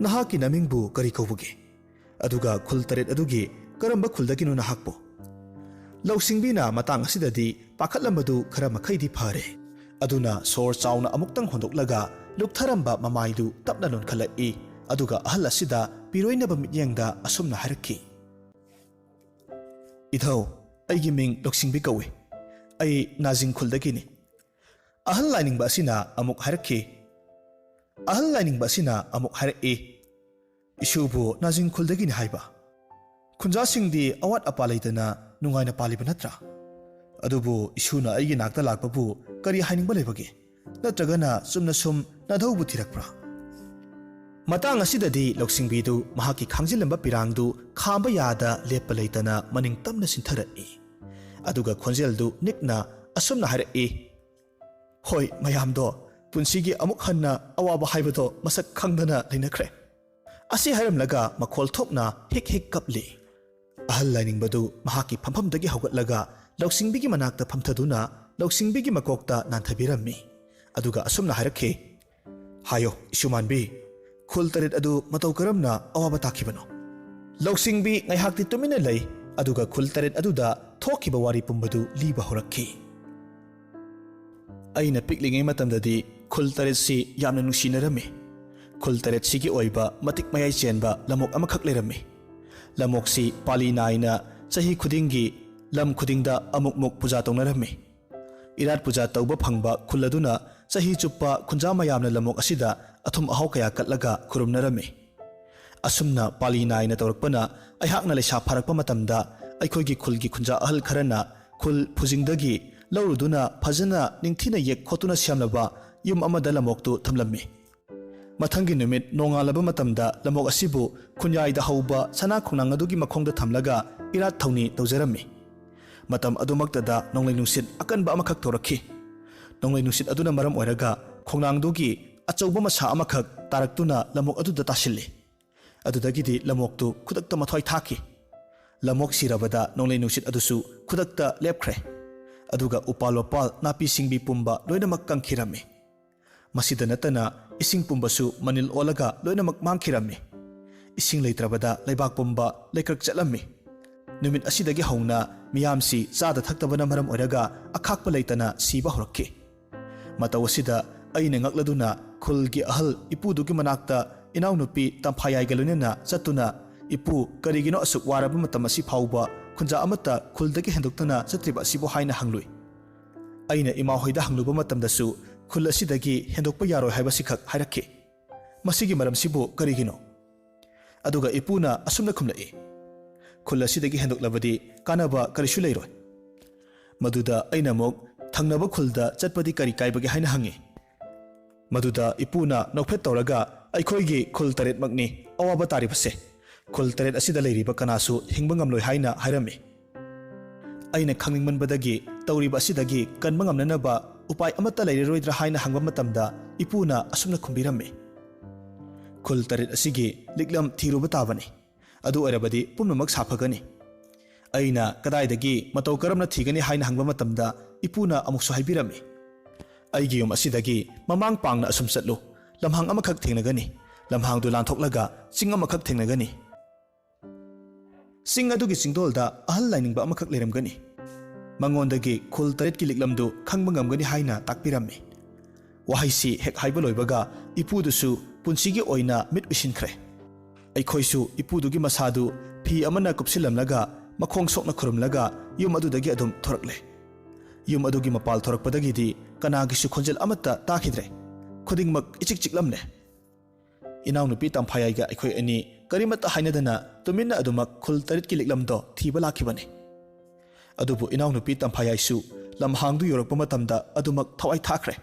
ꯅꯍꯥꯛꯀꯤ ꯅꯃꯤꯡꯕꯨ ꯀꯔꯤ ꯀꯧꯕꯒꯦ? ꯑꯗꯨꯒ ꯈꯨꯜ ꯇꯔꯦꯠ ꯑꯗꯨꯒꯤ ꯀꯔꯝꯕ ꯈꯨꯜꯗꯒꯤꯅꯣ ꯅꯍꯥꯛꯄꯨ?" ꯂꯧꯁꯤꯡꯕꯤꯅ ꯃꯇꯥꯡ ꯑꯁꯤꯗꯗꯤ ꯄꯥꯈꯠꯂꯝꯕꯗꯨ ꯈꯔ ꯃꯈꯩꯗꯤ ꯐꯔꯦ꯫ ꯑꯗꯨꯅ ꯁꯣꯔ ꯆꯥꯎꯅ ꯑꯃꯨꯛꯇꯪ ꯍꯣꯟꯗꯣꯛꯂꯒ ꯂꯨꯞꯊꯔꯝꯕ ꯃꯃꯥꯏꯗꯨ ꯇꯞꯅ ꯂꯣꯟꯈꯠꯂꯛꯏ, ꯑꯗꯨꯒ ꯑꯍꯜ ꯑꯁꯤꯗ ꯄꯤꯔꯣꯏꯅꯕ ꯃꯤꯠꯌꯦꯡꯗ ꯑꯁꯨꯝꯅ ꯍꯥꯏꯔꯛꯈꯤ, "ꯏꯙꯧ, ꯑꯩꯒꯤ ꯃꯤꯡ ꯂꯧꯁꯤꯡꯕꯤ ꯀꯧꯏ꯫ ꯑꯩ ꯅꯥꯖꯤꯡ ꯈꯨꯜꯗꯒꯤꯅꯤ꯫" ꯑꯍꯜ ꯂꯥꯏꯅꯤꯡꯕ ꯑꯁꯤꯅ ꯑꯃꯨꯛ ꯍꯥꯏꯔꯛꯈꯤ, ꯑꯍꯜ ꯂꯥꯏꯅꯤꯡꯕ ꯑꯁꯤꯅ ꯑꯃꯨꯛ ꯍꯥꯏꯔꯛꯏ, "ꯏꯁꯨꯕꯨ ꯅꯥꯖꯤꯡ ꯈꯨꯜꯗꯒꯤꯅꯤ ꯍꯥꯏꯕ? ꯈꯨꯟꯖꯥꯁꯤꯡꯗꯤ ꯑꯋꯥꯠ ꯑꯄꯥ ꯂꯩꯇꯅ ꯅꯨꯡꯉꯥꯏꯅ ꯄꯥꯜꯂꯤꯕ ꯅꯠꯇ꯭ꯔꯥ? ꯑꯗꯨꯕꯨ ꯏꯁꯨꯅ ꯑꯩꯒꯤ ꯅꯥꯛꯇ ꯂꯥꯛꯄꯕꯨ ꯀꯔꯤ ꯍꯥꯏꯅꯤꯡꯕ ꯂꯩꯕꯒꯦ? ꯅꯠꯇ꯭ꯔꯒꯅ ꯆꯨꯝꯅ ꯁꯨꯝ ꯅꯙꯧꯕꯨ ꯊꯤꯔꯛꯄ꯭ꯔꯥ? ꯃꯇꯥꯡ ꯑꯁꯤꯗꯗꯤ ꯂꯧꯁꯤꯡꯕꯤꯗꯨ ꯃꯍꯥꯛꯀꯤ ꯈꯥꯡꯖꯤꯜꯂꯝꯕ ꯄꯤꯔꯥꯡꯗꯨ ꯈꯥꯝꯕ ꯌꯥꯗ ꯂꯦꯞꯄ ꯂꯩꯇꯅ ꯃꯅꯤꯡ ꯇꯝꯅ ꯁꯤꯟꯊꯔꯛꯏ꯫ ꯑꯗꯨꯒ ꯈꯣꯟꯖꯦꯜꯗꯨ ꯅꯤꯛꯅ ꯑꯁꯨꯝꯅ ꯍꯥꯏꯔꯛꯏ, "ꯍꯣꯏ, ꯃꯌꯥꯝꯗꯣ ꯄꯨꯟꯁꯤꯒꯤ ꯑꯃꯨꯛ ꯍꯟꯅ ꯑꯋꯥꯕ ꯍꯥꯏꯕꯗꯣ ꯃꯁꯛ ꯈꯪꯗꯅ ꯂꯩꯅꯈ꯭ꯔꯦ"꯫ ꯑꯁꯤ ꯍꯥꯏꯔꯝꯂꯒ ꯃꯈꯣꯜ ꯊꯣꯛꯅ ꯍꯤꯛ ꯍꯤꯛ ꯀꯞꯂꯤ꯫ ꯑꯍꯜ ꯂꯥꯏꯅꯤꯡꯕꯗꯨ ꯃꯍꯥꯛꯀꯤ ꯐꯝꯐꯝꯗꯒꯤ ꯍꯧꯒꯠꯂꯒ ꯂꯧꯁꯤꯡꯕꯤꯒꯤ ꯃꯅꯥꯛꯇ ꯐꯝꯊꯗꯨꯅ ꯂꯧꯁꯤꯡꯕꯤꯒꯤ ꯃꯀꯣꯛꯇ ꯅꯥꯟꯊꯕꯤꯔꯝꯃꯤ꯫ ꯑꯗꯨꯒ ꯑꯁꯨꯝꯅ ꯍꯥꯏꯔꯛꯈꯤ, "ꯍꯥꯏꯌꯣ, ꯏꯁꯨꯃꯥꯟꯕꯤ, ꯈꯨꯜ ꯇꯔꯦꯠ ꯑꯗꯨ ꯃꯇꯧ ꯀꯔꯝꯅ ꯑꯋꯥꯕ ꯇꯥꯈꯤꯕꯅꯣ?" ꯂꯧꯁꯤꯡꯕꯤ ꯉꯥꯏꯍꯥꯛꯇꯤ ꯇꯨꯃꯤꯟꯅ ꯂꯩ, ꯑꯗꯨꯒ ꯈꯨꯜ ꯇꯔꯦꯠ ꯑꯗꯨꯗ ꯊꯣꯛꯈꯤꯕ ꯋꯥꯔꯤ ꯄꯨꯝꯕꯗꯨ ꯂꯤꯕ ꯍꯧꯔꯛꯈꯤ꯫ ꯑꯩꯅ ꯄꯤꯛꯂꯤꯉꯩ ꯃꯇꯝꯗꯗꯤ ꯈꯨꯜ ꯇꯔꯦꯠꯁꯤ ꯌꯥꯝꯅ ꯅꯨꯡꯁꯤꯅꯔꯝꯃꯤ꯫ ꯈꯨꯜ ꯇꯔꯦꯠꯁꯤꯒꯤ ꯑꯣꯏꯕ ꯃꯇꯤꯛ ꯃꯌꯥꯏ ꯆꯦꯟꯕ ꯂꯝꯑꯣꯛ ꯑꯃꯈꯛ ꯂꯩꯔꯝꯃꯤ꯫ ꯂꯝꯑꯣꯛꯁꯤ ꯄꯥꯂꯤ ꯅꯥꯏꯅ ꯆꯍꯤ ꯈꯨꯗꯤꯡꯒꯤ ꯂꯝ ꯈꯨꯗꯤꯡꯗ ꯑꯃꯨꯛꯃꯨꯛ ꯄꯨꯖꯥ ꯇꯧꯅꯔꯝꯃꯤ꯫ ꯏꯔꯥꯠ ꯄꯨꯖꯥ ꯇꯧꯕ ꯐꯪꯕ ꯈꯨꯜ ꯑꯗꯨꯅ ꯆꯍꯤ ꯆꯨꯞꯄ ꯈꯨꯟꯖꯥ ꯃꯌꯥꯝꯅ ꯂꯝꯑꯣꯛ ꯑꯁꯤꯗ ꯑꯊꯨꯝ ꯑꯍꯥꯎ ꯀꯌꯥ ꯀꯠꯂꯒ ꯈꯨꯔꯨꯝꯅꯔꯝꯃꯤ꯫ ꯑꯁꯨꯝꯅ ꯄꯥꯂꯤ ꯅꯥꯏꯅ ꯇꯧꯔꯛꯄꯅ ꯑꯩꯍꯥꯛꯅ ꯂꯩꯁꯥ ꯐꯥꯔꯛꯄ ꯃꯇꯝꯗ ꯑꯩꯈꯣꯏꯒꯤ ꯈꯨꯜꯒꯤ ꯈꯨꯟꯖꯥ ꯑꯍꯜ ꯈꯔꯅ ꯈꯨꯜ ꯐꯨꯖꯤꯡꯗꯒꯤ ꯂꯧꯔꯨꯗꯨꯅ ꯐꯖꯅ ꯅꯤꯡꯊꯤꯅ ꯌꯦꯛ ꯈꯣꯠꯇꯨꯅ ꯁꯦꯝꯂꯕ ꯌꯨꯝ ꯑꯃꯗ ꯂꯝꯑꯣꯛꯇꯨ ꯊꯝꯂꯝꯃꯤ꯫ ꯃꯊꯪꯒꯤ ꯅꯨꯃꯤꯠ ꯅꯣꯡꯉꯥꯜꯂꯕ ꯃꯇꯝꯗ ꯂꯝꯑꯣꯛ ꯑꯁꯤꯕꯨ ꯈꯨꯟꯌꯥꯏꯗ ꯍꯧꯕ ꯁꯅꯥ ꯈꯣꯡꯅꯥꯡ ꯑꯗꯨꯒꯤ ꯃꯈꯣꯡꯗ ꯊꯝꯂꯒ ꯏꯔꯥꯠ ꯊꯧꯅꯤ ꯇꯧꯖꯔꯝꯃꯤ꯫ ꯃꯇꯝ ꯑꯗꯨꯃꯛꯇꯗ ꯅꯣꯡꯂꯩ ꯅꯨꯡꯁꯤꯠ ꯑꯀꯟꯕ ꯑꯃꯈꯛ ꯇꯧꯔꯛꯈꯤ꯫ ꯅꯣꯡꯂꯩ ꯅꯨꯡꯁꯤꯠ ꯑꯗꯨꯅ ꯃꯔꯝ ꯑꯣꯏꯔꯒ ꯈꯣꯡꯅꯥꯡꯗꯨꯒꯤ ꯑꯆꯧꯕ ꯃꯁꯥ ꯑꯃꯈꯛ ꯇꯥꯔꯛꯇꯨꯅ ꯂꯝꯑꯣꯛ ꯑꯗꯨꯗ ꯇꯥꯁꯤꯜꯂꯤ꯫ ꯑꯗꯨꯗꯒꯤꯗꯤ ꯂꯝꯑꯣꯛꯇꯨ ꯈꯨꯗꯛꯇ ꯃꯊ꯭ꯋꯥꯏ ꯊꯥꯈꯤ꯫ ꯂꯝꯑꯣꯛ ꯁꯤꯔꯕꯗ ꯅꯣꯡꯂꯩ ꯅꯨꯡꯁꯤꯠ ꯑꯗꯨꯁꯨ ꯈꯨꯗꯛꯇ ꯂꯦꯞꯈ꯭ꯔꯦ꯫ ꯑꯗꯨꯒ ꯎꯄꯥꯜ ꯋꯥꯄꯥꯜ ꯅꯥꯄꯤ ꯁꯤꯡꯕꯤ ꯄꯨꯝꯕ ꯂꯣꯏꯅꯃꯛ ꯀꯪꯈꯤꯔꯝꯃꯤ꯫ ꯃꯁꯤꯗ ꯅꯠꯇꯅ ꯏꯁꯤꯡ ꯄꯨꯝꯕꯁꯨ ꯃꯅꯤꯜ ꯑꯣꯜꯂꯒ ꯂꯣꯏꯅꯃꯛ ꯃꯥꯡꯈꯤꯔꯝꯃꯤ꯫ ꯏꯁꯤꯡ ꯂꯩꯇ꯭ꯔꯕꯗ ꯂꯩꯕꯥꯛ ꯄꯨꯝꯕ ꯂꯩꯀ꯭ꯔꯛ ꯆꯠꯂꯝꯃꯤ꯫ ꯅꯨꯃꯤꯠ ꯑꯁꯤꯗꯒꯤ ꯍꯧꯅ ꯃꯤꯌꯥꯝꯁꯤ ꯆꯥꯗ ꯊꯛꯇꯕꯅ ꯃꯔꯝ ꯑꯣꯏꯔꯒ ꯑꯈꯥꯛꯄ ꯂꯩꯇꯅ ꯁꯤꯕ ꯍꯧꯔꯛꯈꯤ꯫ ꯃꯇꯧ ꯑꯁꯤꯗ ꯑꯩꯅ ꯉꯛꯂꯗꯨꯅ ꯈꯨꯜꯒꯤ ꯑꯍꯜ ꯏꯄꯨꯗꯨꯒꯤ ꯃꯅꯥꯛꯇ ꯏꯅꯥꯎꯅꯨꯄꯤ ꯇꯝꯐꯥꯌꯥꯏꯒ ꯂꯣꯏꯅꯅ ꯆꯠꯇꯨꯅ, "ꯏꯄꯨ, ꯀꯔꯤꯒꯤꯅꯣ ꯑꯁꯨꯛ ꯋꯥꯔꯕ ꯃꯇꯝ ꯑꯁꯤ ꯐꯥꯎꯕ ꯈꯨꯟꯖꯥ ꯑꯃꯠꯇ ꯈꯨꯜꯗꯒꯤ ꯍꯦꯟꯗꯣꯛꯇꯅ ꯆꯠꯇ꯭ꯔꯤꯕ ꯑꯁꯤꯕꯨ?" ꯍꯥꯏꯅ ꯍꯪꯂꯨꯏ꯫ ꯑꯩꯅ ꯏꯃꯥꯍꯣꯏꯗ ꯍꯪꯂꯨꯕ ꯃꯇꯝꯗꯁꯨ ꯈꯨꯜ ꯑꯁꯤꯗꯒꯤ ꯍꯦꯟꯗꯣꯛꯄ ꯌꯥꯔꯣꯏ ꯍꯥꯏꯕꯁꯤꯈꯛ ꯍꯥꯏꯔꯛꯈꯤ꯫ "ꯃꯁꯤꯒꯤ ꯃꯔꯝꯁꯤꯕꯨ ꯀꯔꯤꯒꯤꯅꯣ?" ꯑꯗꯨꯒ ꯏꯄꯨꯅ ꯑꯁꯨꯝꯅ ꯈꯨꯝꯂꯛꯏ, "ꯈꯨꯜ ꯑꯁꯤꯗꯒꯤ ꯍꯦꯟꯗꯣꯛꯂꯕꯗꯤ ꯀꯥꯟꯅꯕ ꯀꯔꯤꯁꯨ ꯂꯩꯔꯣꯏ꯫ ꯃꯗꯨꯗ ꯑꯩꯅ ꯑꯃꯨꯛ, "ꯊꯪꯅꯕ ꯈꯨꯜꯗ ꯆꯠꯄꯗꯤ ꯀꯔꯤ ꯀꯥꯏꯕꯒꯦ?" ꯍꯥꯏꯅ ꯍꯪꯉꯤ꯫ ꯃꯗꯨꯗ ꯏꯄꯨꯅ ꯅꯣꯛꯐꯦꯠ ꯇꯧꯔꯒ, "ꯑꯩꯈꯣꯏꯒꯤ ꯈꯨꯜ ꯇꯔꯦꯠꯃꯛꯅꯤ ꯑꯋꯥꯕ ꯇꯥꯔꯤꯕꯁꯦ꯫ ꯈꯨꯜ ꯇꯔꯦꯠ ꯑꯁꯤꯗ ꯂꯩꯔꯤꯕ ꯀꯅꯥꯁꯨ ꯍꯤꯡꯕ ꯉꯝꯂꯣꯏ" ꯍꯥꯏꯅ ꯍꯥꯏꯔꯝꯃꯤ꯫ ꯑꯩꯅ ꯈꯪꯅꯤꯡꯃꯟꯕꯗꯒꯤ ꯇꯧꯔꯤꯕ ꯑꯁꯤꯗꯒꯤ ꯀꯟꯕ ꯉꯝꯅꯅꯕ ꯎꯄꯥꯏ ꯑꯃꯠꯇ ꯂꯩꯔꯔꯣꯏꯗ꯭ꯔꯥ ꯍꯥꯏꯅ ꯍꯪꯕ ꯃꯇꯝꯗ, ꯏꯄꯨꯅ ꯑꯁꯨꯝꯅ ꯈꯨꯝꯕꯤꯔꯝꯃꯤ, "ꯈꯨꯜ ꯇꯔꯦꯠ ꯑꯁꯤꯒꯤ ꯂꯤꯛꯂꯝ ꯊꯤꯔꯨꯕ ꯇꯥꯕꯅꯤ꯫ ꯑꯗꯨ ꯑꯣꯏꯔꯕꯗꯤ ꯄꯨꯝꯅꯃꯛ ꯁꯥꯐꯒꯅꯤ꯫" ꯑꯩꯅ ꯀꯗꯥꯏꯗꯒꯤ, ꯃꯇꯧ ꯀꯔꯝꯅ ꯊꯤꯒꯅꯤ ꯍꯥꯏꯅ ꯍꯪꯕ ꯃꯇꯝꯗ, ꯏꯄꯨꯅ ꯑꯃꯨꯛꯁꯨ ꯍꯥꯏꯕꯤꯔꯝꯃꯤ, "ꯑꯩꯒꯤ ꯌꯨꯝ ꯑꯁꯤꯗꯒꯤ ꯃꯃꯥꯡ ꯄꯥꯡꯅ ꯑꯁꯨꯝ ꯆꯠꯂꯨ꯫ ꯂꯝꯍꯥꯡ ꯑꯃꯈꯛ ꯊꯦꯡꯅꯒꯅꯤ꯫ ꯂꯝꯍꯥꯡꯗꯨ ꯂꯥꯟꯊꯣꯛꯂꯒ ꯆꯤꯡ ꯑꯃꯈꯛ ꯊꯦꯡꯅꯒꯅꯤ꯫ ꯆꯤꯡ ꯑꯗꯨꯒꯤ ꯆꯤꯡꯗꯣꯜꯗ ꯑꯍꯜ ꯂꯥꯏꯅꯤꯡꯕ ꯑꯃꯈꯛ ꯂꯩꯔꯝꯒꯅꯤ꯫ ꯃꯉꯣꯟꯗꯒꯤ ꯈꯨꯜ ꯇꯔꯦꯠꯀꯤ ꯂꯤꯛꯂꯝꯗꯨ ꯈꯪꯕ ꯉꯝꯒꯅꯤ" ꯍꯥꯏꯅ ꯇꯥꯛꯄꯤꯔꯝꯃꯤ꯫ ꯋꯥꯍꯩꯁꯤ ꯍꯦꯛ ꯍꯥꯏꯕ ꯂꯣꯏꯕꯒ, ꯏꯄꯨꯗꯨꯁꯨ ꯄꯨꯟꯁꯤꯒꯤ ꯑꯣꯏꯅ ꯃꯤꯠ ꯎꯏꯁꯤꯟꯈ꯭ꯔꯦ꯫ ꯑꯩꯈꯣꯏꯁꯨ ꯏꯄꯨꯗꯨꯒꯤ ꯃꯁꯥꯗꯨ ꯐꯤ ꯑꯃꯅ ꯀꯨꯞꯁꯤꯜꯂꯝꯂꯒ, ꯃꯈꯣꯡ ꯁꯣꯛꯅ ꯈꯨꯔꯨꯝꯂꯒ, ꯌꯨꯝ ꯑꯗꯨꯗꯒꯤ ꯑꯗꯨꯝ ꯊꯣꯔꯛꯂꯦ꯫ ꯌꯨꯝ ꯑꯗꯨꯒꯤ ꯃꯄꯥꯜ ꯊꯣꯔꯛꯄꯗꯒꯤꯗꯤ ꯀꯅꯥꯒꯤꯁꯨ ꯈꯣꯟꯖꯦꯜ ꯑꯃꯠꯇ ꯇꯥꯈꯤꯗ꯭ꯔꯦ꯫ ꯈꯨꯗꯤꯡꯃꯛ ꯏꯆꯤꯛ ꯆꯤꯛꯂꯝꯂꯦ꯫ ꯏꯅꯥꯎꯅꯨꯄꯤ ꯇꯝꯐꯥꯌꯥꯏꯒ ꯑꯩꯈꯣꯏ ꯑꯅꯤ ꯀꯔꯤꯃꯠꯇ ꯍꯥꯏꯅꯗꯅ ꯇꯨꯃꯤꯟꯅ ꯑꯗꯨꯃꯛ ꯈꯨꯜ ꯇꯔꯦꯠꯀꯤ ꯂꯤꯛꯂꯝꯗꯣ ꯊꯤꯕ ꯂꯥꯛꯈꯤꯕꯅꯤ꯫ ꯑꯗꯨꯕꯨ ꯏꯅꯥꯎꯅꯨꯄꯤ ꯇꯝꯐꯥꯌꯥꯏꯁꯨ ꯂꯝꯍꯥꯡꯗꯨ ꯌꯧꯔꯛꯄ ꯃꯇꯝꯗ ꯑꯗꯨꯃꯛ ꯊꯋꯥꯏ ꯊꯥꯈ꯭ꯔꯦ꯫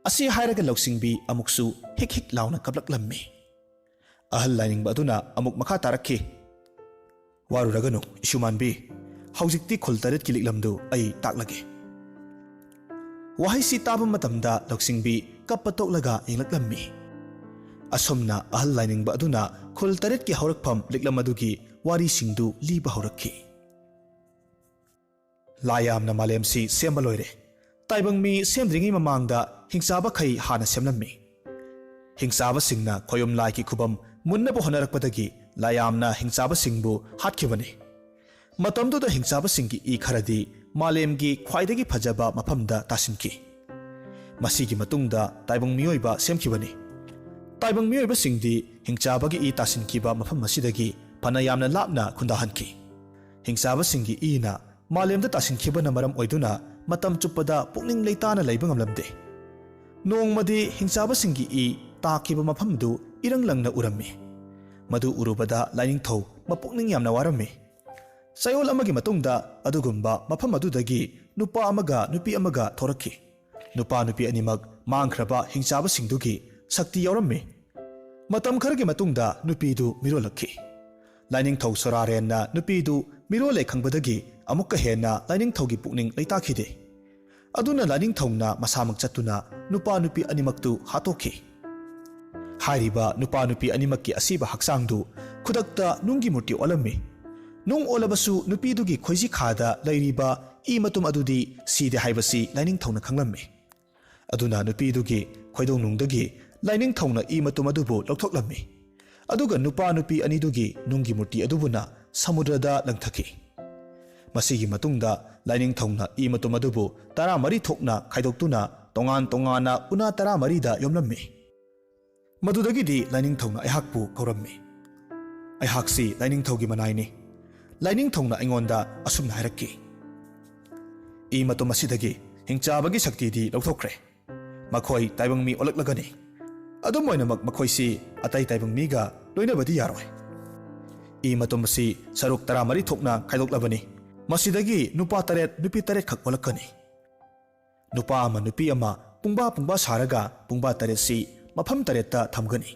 ꯑꯁꯤ ꯍꯥꯏꯔꯒ ꯂꯧꯁꯤꯡꯕꯤ ꯑꯃꯨꯛꯁꯨ ꯍꯤꯛ ꯍꯤꯛ ꯂꯥꯎꯅ ꯀꯞꯂꯛꯂꯝꯃꯤ꯫ ꯑꯍꯜ ꯂꯥꯏꯅꯤꯡꯕ ꯑꯗꯨꯅ ꯑꯃꯨꯛ ꯃꯈꯥ ꯇꯥꯔꯛꯈꯤ, "ꯋꯥꯔꯨꯔꯒꯅꯨ, ꯏꯁꯨꯃꯥꯟꯕꯤ꯫ ꯍꯧꯖꯤꯛꯇꯤ ꯈꯨꯜ ꯇꯔꯦꯠꯀꯤ ꯂꯤꯛꯂꯝꯗꯨ ꯑꯩ ꯇꯥꯛꯂꯒꯦ꯫" ꯋꯥꯍꯩꯁꯤ ꯇꯥꯕ ꯃꯇꯝꯗ ꯂꯧꯁꯤꯡꯕꯤ ꯀꯞꯄ ꯇꯣꯛꯂꯒ ꯌꯦꯡꯂꯛꯂꯝꯃꯤ꯫ ꯑꯁꯨꯝꯅ ꯑꯍꯜ ꯂꯥꯏꯅꯤꯡꯕ ꯑꯗꯨꯅ ꯈꯨꯜ ꯇꯔꯦꯠꯀꯤ ꯍꯧꯔꯛꯐꯝ ꯂꯤꯛꯂꯝ ꯑꯗꯨꯒꯤ ꯋꯥꯔꯤꯁꯤꯡꯗꯨ ꯂꯤꯕ ꯍꯧꯔꯛꯈꯤ꯫ ꯂꯥꯏꯌꯥꯝꯅ ꯃꯥꯂꯦꯝꯁꯤ ꯁꯦꯝꯕ ꯂꯣꯏꯔꯦ꯫ ꯇꯥꯏꯕꯪ ꯃꯤ ꯁꯦꯝꯗ꯭ꯔꯤꯉꯩ ꯃꯃꯥꯡꯗ ꯍꯤꯡꯆꯥꯕꯈꯩ ꯍꯥꯟꯅ ꯁꯦꯝꯂꯝꯃꯤ꯫ ꯍꯤꯡꯆꯥꯕꯁꯤꯡꯅ ꯈꯣꯌꯨꯝ ꯂꯥꯏꯒꯤ ꯈꯨꯕꯝ ꯃꯨꯟꯅꯕ ꯍꯣꯠꯅꯔꯛꯄꯗꯒꯤ ꯂꯥꯏꯌꯥꯝꯅ ꯍꯤꯡꯆꯥꯕꯁꯤꯡꯕꯨ ꯍꯥꯠꯈꯤꯕꯅꯤ꯫ ꯃꯇꯝꯗꯨꯗ ꯍꯤꯡꯆꯥꯕꯁꯤꯡꯒꯤ ꯏ ꯈꯔꯗꯤ ꯃꯥꯂꯦꯝꯒꯤ ꯈ꯭ꯋꯥꯏꯗꯒꯤ ꯐꯖꯕ ꯃꯐꯝꯗ ꯇꯥꯁꯤꯟꯈꯤ꯫ ꯃꯁꯤꯒꯤ ꯃꯇꯨꯡꯗ ꯇꯥꯏꯕꯪ ꯃꯤꯑꯣꯏꯕ ꯁꯦꯝꯈꯤꯕꯅꯤ꯫ ꯇꯥꯏꯕꯪ ꯃꯤꯑꯣꯏꯕꯁꯤꯡꯗꯤ ꯍꯤꯡꯆꯥꯕꯒꯤ ꯏ ꯇꯥꯁꯤꯟꯈꯤꯕ ꯃꯐꯝ ꯑꯁꯤꯗꯒꯤ ꯐꯅ ꯌꯥꯝꯅ ꯂꯥꯞꯅ ꯈꯨꯟꯗꯥꯍꯟꯈꯤ꯫ ꯍꯤꯡꯆꯥꯕꯁꯤꯡꯒꯤ ꯏꯅ ꯃꯥꯂꯦꯝꯗ ꯇꯥꯁꯤꯟꯈꯤꯕꯅ ꯃꯔꯝ ꯑꯣꯏꯗꯨꯅ ꯃꯇꯝ ꯆꯨꯞꯄꯗ ꯄꯨꯛꯅꯤꯡ ꯂꯩꯇꯥꯅ ꯂꯩꯕ ꯉꯝꯂꯝꯗꯦ꯫ ꯅꯣꯡꯃꯗꯤ ꯍꯤꯡꯆꯥꯕꯁꯤꯡꯒꯤ ꯏ ꯇꯥꯈꯤꯕ ꯃꯐꯝꯗꯨ ꯏꯔꯪ ꯂꯪꯅ ꯎꯔꯝꯃꯤ꯫ ꯃꯗꯨ ꯎꯔꯨꯕꯗ ꯂꯥꯏꯅꯤꯡꯊꯧ ꯃꯄꯨꯛꯅꯤꯡ ꯌꯥꯝꯅ ꯋꯥꯔꯝꯃꯤ꯫ ꯆꯌꯣꯜ ꯑꯃꯒꯤ ꯃꯇꯨꯡꯗ ꯑꯗꯨꯒꯨꯝꯕ ꯃꯐꯝ ꯑꯗꯨꯗꯒꯤ ꯅꯨꯄꯥ ꯑꯃꯒ ꯅꯨꯄꯤ ꯑꯃꯒ ꯊꯣꯔꯛꯈꯤ꯫ ꯅꯨꯄꯥ ꯅꯨꯄꯤ ꯑꯅꯤꯃꯛ ꯃꯥꯡꯈ꯭ꯔꯕ ꯍꯤꯡꯆꯥꯕꯁꯤꯡꯗꯨꯒꯤ ꯁꯛꯇꯤ ꯌꯥꯎꯔꯝꯃꯤ꯫ ꯃꯇꯝ ꯈꯔꯒꯤ ꯃꯇꯨꯡꯗ ꯅꯨꯄꯤꯗꯨ ꯃꯤꯔꯣꯜꯂꯛꯈꯤ꯫ ꯂꯥꯏꯅꯤꯡꯊꯧ ꯁꯣꯔꯥꯔꯦꯟꯅ ꯅꯨꯄꯤꯗꯨ ꯃꯤꯔꯣꯜꯂꯦ ꯈꯪꯕꯗꯒꯤ ꯑꯃꯨꯛꯀ ꯍꯦꯟꯅ ꯂꯥꯏꯅꯤꯡꯊꯧꯒꯤ ꯄꯨꯛꯅꯤꯡ ꯂꯩꯇꯥꯈꯤꯗꯦ꯫ ꯑꯗꯨꯅ ꯂꯥꯏꯅꯤꯡꯊꯧꯅ ꯃꯁꯥꯃꯛ ꯆꯠꯇꯨꯅ ꯅꯨꯄꯥ ꯅꯨꯄꯤ ꯑꯅꯤꯃꯛꯇꯨ ꯍꯥꯠꯇꯣꯛꯈꯤ꯫ ꯍꯥꯏꯔꯤꯕ ꯅꯨꯄꯥ ꯅꯨꯄꯤ ꯑꯅꯤꯃꯛꯀꯤ ꯑꯁꯤꯕ ꯍꯛꯆꯥꯡꯗꯨ ꯈꯨꯗꯛꯇ ꯅꯨꯡꯒꯤ ꯃꯨꯔꯇꯤ ꯑꯣꯜꯂꯝꯃꯤ꯫ ꯅꯨꯡ ꯑꯣꯜꯂꯕꯁꯨ ꯅꯨꯄꯤꯗꯨꯒꯤ ꯈꯣꯏꯖꯤꯈꯥꯗ ꯂꯩꯔꯤꯕ ꯏ ꯃꯇꯨꯝ ꯑꯗꯨꯗꯤ ꯁꯤꯗꯦ ꯍꯥꯏꯕꯁꯤ ꯂꯥꯏꯅꯤꯡꯊꯧꯅ ꯈꯪꯂꯝꯃꯤ꯫ ꯑꯗꯨꯅ ꯅꯨꯄꯤꯗꯨꯒꯤ ꯈꯣꯏꯗꯧꯅꯨꯡꯗꯒꯤ ꯂꯥꯏꯅꯤꯡꯊꯧꯅ ꯏ ꯃꯇꯨꯝ ꯑꯗꯨꯕꯨ ꯂꯧꯊꯣꯛꯂꯝꯃꯤ꯫ ꯑꯗꯨꯒ ꯅꯨꯄꯥ ꯅꯨꯄꯤ ꯑꯅꯤꯗꯨꯒꯤ ꯅꯨꯡꯒꯤ ꯃꯨꯔꯇꯤ ꯑꯗꯨꯕꯨꯅ ꯁꯃꯨꯗ꯭ꯔꯗ ꯂꯪꯊꯈꯤ꯫ ꯃꯁꯤꯒꯤ ꯃꯇꯨꯡꯗ ꯂꯥꯏꯅꯤꯡꯊꯧꯅ ꯏ ꯃꯇꯨꯝ ꯑꯗꯨꯕꯨ ꯇꯔꯥꯃꯔꯤ ꯊꯣꯛꯅ ꯈꯥꯏꯗꯣꯛꯇꯨꯅ ꯇꯣꯉꯥꯟ ꯇꯣꯉꯥꯟꯅ ꯎꯅꯥ ꯇꯔꯥꯃꯔꯤꯗ ꯌꯣꯝꯂꯝꯃꯤ꯫ ꯃꯗꯨꯗꯒꯤꯗꯤ ꯂꯥꯏꯅꯤꯡꯊꯧꯅ ꯑꯩꯍꯥꯛꯄꯨ ꯀꯧꯔꯝꯃꯤ꯫ ꯑꯩꯍꯥꯛꯁꯤ ꯂꯥꯏꯅꯤꯡꯊꯧꯒꯤ ꯃꯅꯥꯏꯅꯤ꯫ ꯂꯥꯏꯅꯤꯡꯊꯧꯅ ꯑꯩꯉꯣꯟꯗ ꯑꯁꯨꯝꯅ ꯍꯥꯏꯔꯛꯈꯤ, "ꯏ ꯃꯇꯨꯝ ꯑꯁꯤꯗꯒꯤ ꯍꯤꯡꯆꯥꯕꯒꯤ ꯁꯛꯇꯤꯗꯤ ꯂꯧꯊꯣꯛꯈ꯭ꯔꯦ꯫ ꯃꯈꯣꯏ ꯇꯥꯏꯕꯪ ꯃꯤ ꯑꯣꯜꯂꯛꯂꯒꯅꯤ꯫ ꯑꯗꯨꯝ ꯑꯣꯏꯅꯃꯛ ꯃꯈꯣꯏꯁꯤ ꯑꯇꯩ ꯇꯥꯏꯕꯪ ꯃꯤꯒ ꯂꯣꯏꯅꯕꯗꯤ ꯌꯥꯔꯣꯏ꯫ ꯏ ꯃꯇꯨꯝ ꯑꯁꯤ ꯁꯔꯨꯛ ꯇꯔꯥꯃꯔꯤ ꯊꯣꯛꯅ ꯈꯥꯏꯗꯣꯛꯂꯕꯅꯤ꯫ ꯃꯁꯤꯗꯒꯤ ꯅꯨꯄꯥ ꯇꯔꯦꯠ, ꯅꯨꯄꯤ ꯇꯔꯦꯠ ꯈꯛ ꯑꯣꯜꯂꯛꯀꯅꯤ꯫ ꯅꯨꯄꯥ ꯑꯃ, ꯅꯨꯄꯤ ꯑꯃ ꯄꯨꯡꯕꯥ ꯄꯨꯡꯕꯥ ꯁꯥꯔꯒ ꯄꯨꯡꯕꯥ ꯇꯔꯦꯠꯁꯤ ꯃꯐꯝ ꯇꯔꯦꯠꯇ ꯊꯝꯒꯅꯤ꯫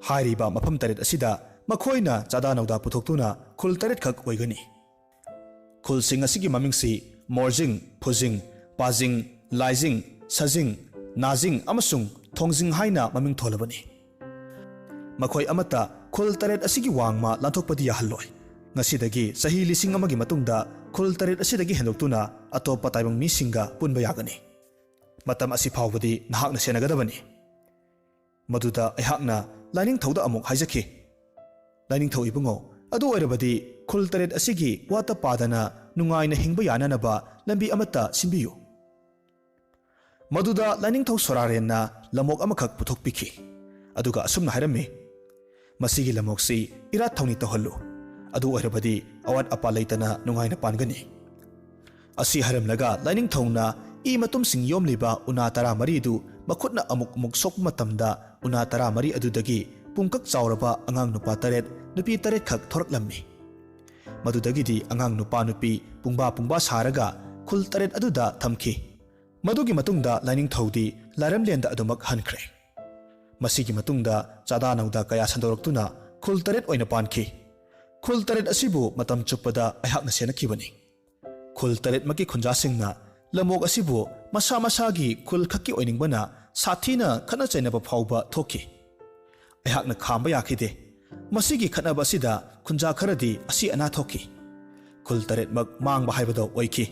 ꯍꯥꯏꯔꯤꯕ ꯃꯐꯝ ꯇꯔꯦꯠ ꯑꯁꯤꯗ ꯃꯈꯣꯏꯅ ꯆꯥꯗꯥ ꯅꯧꯗꯥ ꯄꯨꯊꯣꯛꯇꯨꯅ ꯈꯨꯜ ꯇꯔꯦꯠ ꯈꯛ ꯑꯣꯏꯒꯅꯤ꯫ ꯈꯨꯜꯁꯤꯡ ꯑꯁꯤꯒꯤ ꯃꯃꯤꯡꯁꯤ ꯃꯣꯔꯖꯤꯡ, ꯐꯨꯖꯤꯡ, ꯄꯥꯖꯤꯡ, ꯂꯥꯏꯖꯤꯡ, ꯁꯖꯤꯡ, ꯅꯥꯖꯤꯡ ꯑꯃꯁꯨꯡ ꯊꯣꯡꯖꯤꯡ ꯍꯥꯏꯅ ꯃꯃꯤꯡ ꯊꯣꯜꯂꯕꯅꯤ꯫ ꯃꯈꯣꯏ ꯑꯃꯠꯇ ꯈꯨꯜ ꯇꯔꯦꯠ ꯑꯁꯤꯒꯤ ꯋꯥꯡꯃ ꯂꯥꯟꯊꯣꯛꯄꯗꯤ ꯌꯥꯍꯜꯂꯣꯏ꯫ ꯉꯁꯤꯗꯒꯤ ꯆꯍꯤ ꯂꯤꯁꯤꯡ ꯑꯃꯒꯤ ꯃꯇꯨꯡꯗ ꯈꯨꯜ ꯇꯔꯦꯠ ꯑꯁꯤꯗꯒꯤ ꯍꯦꯟꯗꯣꯛꯇꯨꯅ ꯑꯇꯣꯞꯄ ꯇꯥꯏꯕꯪ ꯃꯤꯁꯤꯡꯒ ꯄꯨꯟꯕ ꯌꯥꯒꯅꯤ꯫ ꯃꯇꯝ ꯑꯁꯤ ꯐꯥꯎꯕꯗꯤ ꯅꯍꯥꯛꯅ ꯁꯦꯟꯅꯒꯗꯕꯅꯤ꯫" ꯃꯗꯨꯗ ꯑꯩꯍꯥꯛꯅ ꯂꯥꯏꯅꯤꯡꯊꯧꯗ ꯑꯃꯨꯛ ꯍꯥꯏꯖꯈꯤ, "ꯂꯥꯏꯅꯤꯡꯊꯧ ꯏꯕꯨꯡꯉꯣ, ꯑꯗꯨ ꯑꯣꯏꯔꯕꯗꯤ ꯈꯨꯜ ꯇꯔꯦꯠ ꯑꯁꯤꯒꯤ ꯋꯥꯠꯇ ꯄꯥꯗꯅ ꯅꯨꯡꯉꯥꯏꯅ ꯍꯤꯡꯕ ꯌꯥꯅꯅꯕ ꯂꯝꯕꯤ ꯑꯃꯠꯇ ꯁꯤꯟꯕꯤꯌꯨ꯫" ꯃꯗꯨꯗ ꯂꯥꯏꯅꯤꯡꯊꯧ ꯁꯣꯔꯥꯔꯦꯟꯅ ꯂꯝꯑꯣꯛ ꯑꯃꯈꯛ ꯄꯨꯊꯣꯛꯄꯤꯈꯤ꯫ ꯑꯗꯨꯒ ꯑꯁꯨꯝꯅ ꯍꯥꯏꯔꯝꯃꯤ, "ꯃꯁꯤꯒꯤ ꯂꯝꯑꯣꯛꯁꯤ ꯏꯔꯥꯠ ꯊꯧꯅꯤ ꯇꯧꯍꯜꯂꯨ꯫ ꯑꯗꯨ ꯑꯣꯏꯔꯕꯗꯤ ꯑꯋꯥꯠ ꯑꯄꯥ ꯂꯩꯇꯅ ꯅꯨꯡꯉꯥꯏꯅ ꯄꯥꯟꯒꯅꯤ꯫" ꯑꯁꯤ ꯍꯥꯏꯔꯝꯂꯒ ꯂꯥꯏꯅꯤꯡꯊꯧꯅ ꯏ ꯃꯇꯨꯝꯁꯤꯡ ꯌꯣꯝꯂꯤꯕ ꯎꯅꯥ ꯇꯔꯥꯃꯔꯤꯗꯨ ꯃꯈꯨꯠꯅ ꯑꯃꯨꯛ ꯑꯃꯨꯛ ꯁꯣꯛꯄ ꯃꯇꯝꯗ ꯎꯅꯥ ꯇꯔꯥꯃꯔꯤ ꯑꯗꯨꯗꯒꯤ ꯄꯨꯡꯀꯛ ꯆꯥꯎꯔꯕ ꯑꯉꯥꯡ ꯅꯨꯄꯥ ꯇꯔꯦꯠ, ꯅꯨꯄꯤ ꯇꯔꯦꯠ ꯈꯛ ꯊꯣꯔꯛꯂꯝꯃꯤ꯫ ꯃꯗꯨꯗꯒꯤꯗꯤ ꯑꯉꯥꯡ ꯅꯨꯄꯥ ꯅꯨꯄꯤ ꯄꯨꯡꯕꯥ ꯄꯨꯡꯕꯥ ꯁꯥꯔꯒ ꯈꯨꯜ ꯇꯔꯦꯠ ꯑꯗꯨꯗ ꯊꯝꯈꯤ꯫ ꯃꯗꯨꯒꯤ ꯃꯇꯨꯡꯗ ꯂꯥꯏꯅꯤꯡꯊꯧꯗꯤ ꯂꯥꯏꯔꯦꯝꯂꯦꯟꯗ ꯑꯗꯨꯃꯛ ꯍꯟꯈ꯭ꯔꯦ꯫ ꯃꯁꯤꯒꯤ ꯃꯇꯨꯡꯗ ꯆꯥꯗꯥ ꯅꯧꯗꯥ ꯀꯌꯥ ꯁꯟꯗꯣꯔꯛꯇꯨꯅ ꯈꯨꯜ ꯇꯔꯦꯠ ꯑꯣꯏꯅ ꯄꯥꯟꯈꯤ꯫ ꯈꯨꯜ ꯇꯔꯦꯠ ꯑꯁꯤꯕꯨ ꯃꯇꯝ ꯆꯨꯞꯄꯗ ꯑꯩꯍꯥꯛꯅ ꯁꯦꯟꯅꯈꯤꯕꯅꯤ꯫ ꯈꯨꯜ ꯇꯔꯦꯠꯃꯛꯀꯤ ꯈꯨꯟꯖꯥꯁꯤꯡꯅ ꯂꯝꯑꯣꯛ ꯑꯁꯤꯕꯨ ꯃꯁꯥ ꯃꯁꯥꯒꯤ ꯈꯨꯜ ꯈꯛꯀꯤ ꯑꯣꯏꯅꯤꯡꯕꯅ ꯁꯥꯊꯤꯅ ꯈꯠꯅ ꯆꯩꯅꯕ ꯐꯥꯎꯕ ꯊꯣꯛꯈꯤ꯫ ꯑꯩꯍꯥꯛꯅ ꯈꯥꯝꯕ ꯌꯥꯈꯤꯗꯦ꯫ ꯃꯁꯤꯒꯤ ꯈꯠꯅꯕ ꯑꯁꯤꯗ ꯈꯨꯟꯖꯥ ꯈꯔꯗꯤ ꯑꯁꯤ ꯑꯅꯥ ꯊꯣꯛꯈꯤ꯫ ꯈꯨꯜ ꯇꯔꯦꯠꯃꯛ ꯃꯥꯡꯕ ꯍꯥꯏꯕꯗꯣ ꯑꯣꯏꯈꯤ꯫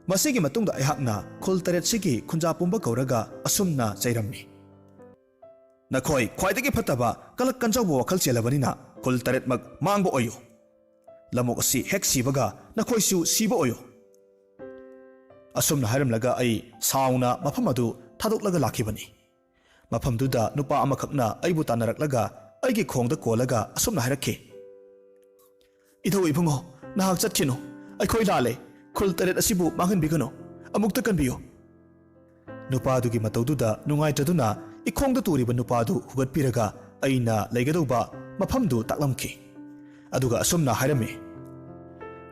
ꯃꯁꯤꯒꯤ ꯃꯇꯨꯡꯗ ꯑꯩꯍꯥꯛꯅ ꯈꯨꯜ ꯇꯔꯦꯠꯁꯤꯒꯤ ꯈꯨꯟꯖꯥ ꯄꯨꯝꯕ ꯀꯧꯔꯒ ꯑꯁꯨꯝꯅ ꯆꯩꯔꯝꯃꯤ, "ꯅꯈꯣꯏ ꯈ꯭ꯋꯥꯏꯗꯒꯤ ꯐꯠꯇꯕ ꯀꯂꯛ ꯀꯟꯖꯧꯕ ꯋꯥꯈꯜ ꯆꯦꯜꯂꯕꯅꯤꯅ ꯈꯨꯜ ꯇꯔꯦꯠꯃꯛ ꯃꯥꯡꯕ ꯑꯣꯏꯌꯨ꯫ ꯂꯝꯑꯣꯛ ꯑꯁꯤ ꯍꯦꯛ ꯁꯤꯕꯒ ꯅꯈꯣꯏꯁꯨ ꯁꯤꯕ ꯑꯣꯏꯌꯨ"꯫ ꯑꯁꯨꯝꯅ ꯍꯥꯏꯔꯝꯂꯒ ꯑꯩ ꯁꯥꯎꯅ ꯃꯐꯝ ꯑꯗꯨ ꯊꯥꯗꯣꯛꯂꯒ ꯂꯥꯛꯈꯤꯕꯅꯤ꯫ ꯃꯐꯝꯗꯨꯗ ꯅꯨꯄꯥ ꯑꯃꯈꯛꯅ ꯑꯩꯕꯨ ꯇꯥꯟꯅꯔꯛꯂꯒ ꯑꯩꯒꯤ ꯈꯣꯡꯗ ꯀꯣꯜꯂꯒ ꯑꯁꯨꯝꯅ ꯍꯥꯏꯔꯛꯈꯤ, "ꯏꯙꯧ ꯏꯕꯨꯡꯉꯣ, ꯅꯍꯥꯛ ꯆꯠꯈꯤꯅꯨ꯫ ꯑꯩꯈꯣꯏ ꯂꯥꯜꯂꯦ꯫ ꯈꯨꯜ ꯇꯔꯦꯠ ꯑꯁꯤꯕꯨ ꯃꯥꯡꯍꯟꯕꯤꯒꯅꯨ꯫ ꯑꯃꯨꯛꯇ ꯀꯟꯕꯤꯌꯨ"꯫ ꯅꯨꯄꯥꯗꯨꯒꯤ ꯃꯇꯧꯗꯨꯗ ꯅꯨꯡꯉꯥꯏꯇ꯭ꯔꯗꯨꯅ ꯏꯈꯣꯡꯗ ꯇꯨꯔꯤꯕ ꯅꯨꯄꯥꯗꯨ ꯍꯨꯒꯠꯄꯤꯔꯒ ꯑꯩꯅ ꯂꯩꯒꯗꯧꯕ ꯃꯐꯝꯗꯨ ꯇꯥꯛꯂꯝꯈꯤ꯫ ꯑꯗꯨꯒ ꯑꯁꯨꯝꯅ ꯍꯥꯏꯔꯝꯃꯤ,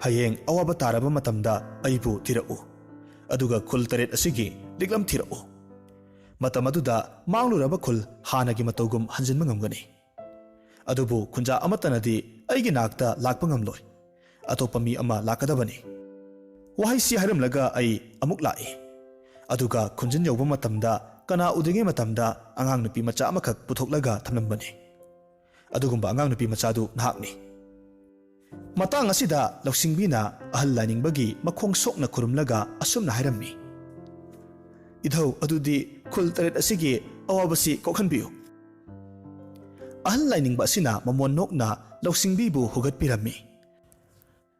"ꯍꯌꯦꯡ ꯑꯋꯥꯕ ꯇꯥꯔꯕ ꯃꯇꯝꯗ ꯑꯩꯕꯨ ꯊꯤꯔꯛꯎ꯫ ꯑꯗꯨꯒ ꯈꯨꯜ ꯇꯔꯦꯠ ꯑꯁꯤꯒꯤ ꯂꯤꯛꯂꯝ ꯊꯤꯔꯛꯎ꯫ ꯃꯇꯝ ꯑꯗꯨꯗ ꯃꯥꯡꯂꯨꯔꯕ ꯈꯨꯜ ꯍꯥꯟꯅꯒꯤ ꯃꯇꯧꯒꯨꯝ ꯍꯟꯖꯤꯟꯕ ꯉꯝꯒꯅꯤ꯫ ꯑꯗꯨꯕꯨ ꯈꯨꯟꯖꯥ ꯑꯃꯠꯇꯅꯗꯤ ꯑꯩꯒꯤ ꯅꯥꯛꯇ ꯂꯥꯛꯄ ꯉꯝꯂꯣꯏ꯫ ꯑꯇꯣꯞꯄ ꯃꯤ ꯑꯃ ꯂꯥꯛꯀꯗꯕꯅꯤ"꯫ ꯋꯥꯍꯩꯁꯤ ꯍꯥꯏꯔꯝꯂꯒ ꯑꯩ ꯑꯃꯨꯛ ꯂꯥꯛꯏ꯫ ꯑꯗꯨꯒ ꯈꯨꯟꯖꯤꯟ ꯌꯧꯕ ꯃꯇꯝꯗ ꯀꯅꯥ ꯎꯗ꯭ꯔꯤꯉꯩ ꯃꯇꯝꯗ ꯑꯉꯥꯡ ꯅꯨꯄꯤ ꯃꯆꯥ ꯑꯃꯈꯛ ꯄꯨꯊꯣꯛꯂꯒ ꯊꯝꯂꯝꯕꯅꯤ꯫ ꯑꯗꯨꯒꯨꯝꯕ ꯑꯉꯥꯡ ꯅꯨꯄꯤ ꯃꯆꯥꯗꯨ ꯅꯍꯥꯛꯅꯤ꯫ ꯃꯇꯥꯡ ꯑꯁꯤꯗ ꯂꯧꯁꯤꯡꯕꯤꯅ ꯑꯍꯜ ꯂꯥꯏꯅꯤꯡꯕꯒꯤ ꯃꯈꯣꯡ ꯁꯣꯛꯅ ꯈꯨꯔꯨꯝꯂꯒ ꯑꯁꯨꯝꯅ ꯍꯥꯏꯔꯝꯃꯤ, "ꯏꯙꯧ, ꯑꯗꯨꯗꯤ ꯈꯨꯜ ꯇꯔꯦꯠ ꯑꯁꯤꯒꯤ ꯑꯋꯥꯕꯁꯤ ꯀꯣꯛꯍꯟꯕꯤꯌꯨ"꯫ ꯑꯍꯜ ꯂꯥꯏꯅꯤꯡꯕ ꯑꯁꯤꯅ ꯃꯃꯣꯟ ꯅꯣꯛꯅ ꯂꯧꯁꯤꯡꯕꯤꯕꯨ ꯍꯨꯒꯠꯄꯤꯔꯝꯃꯤ꯫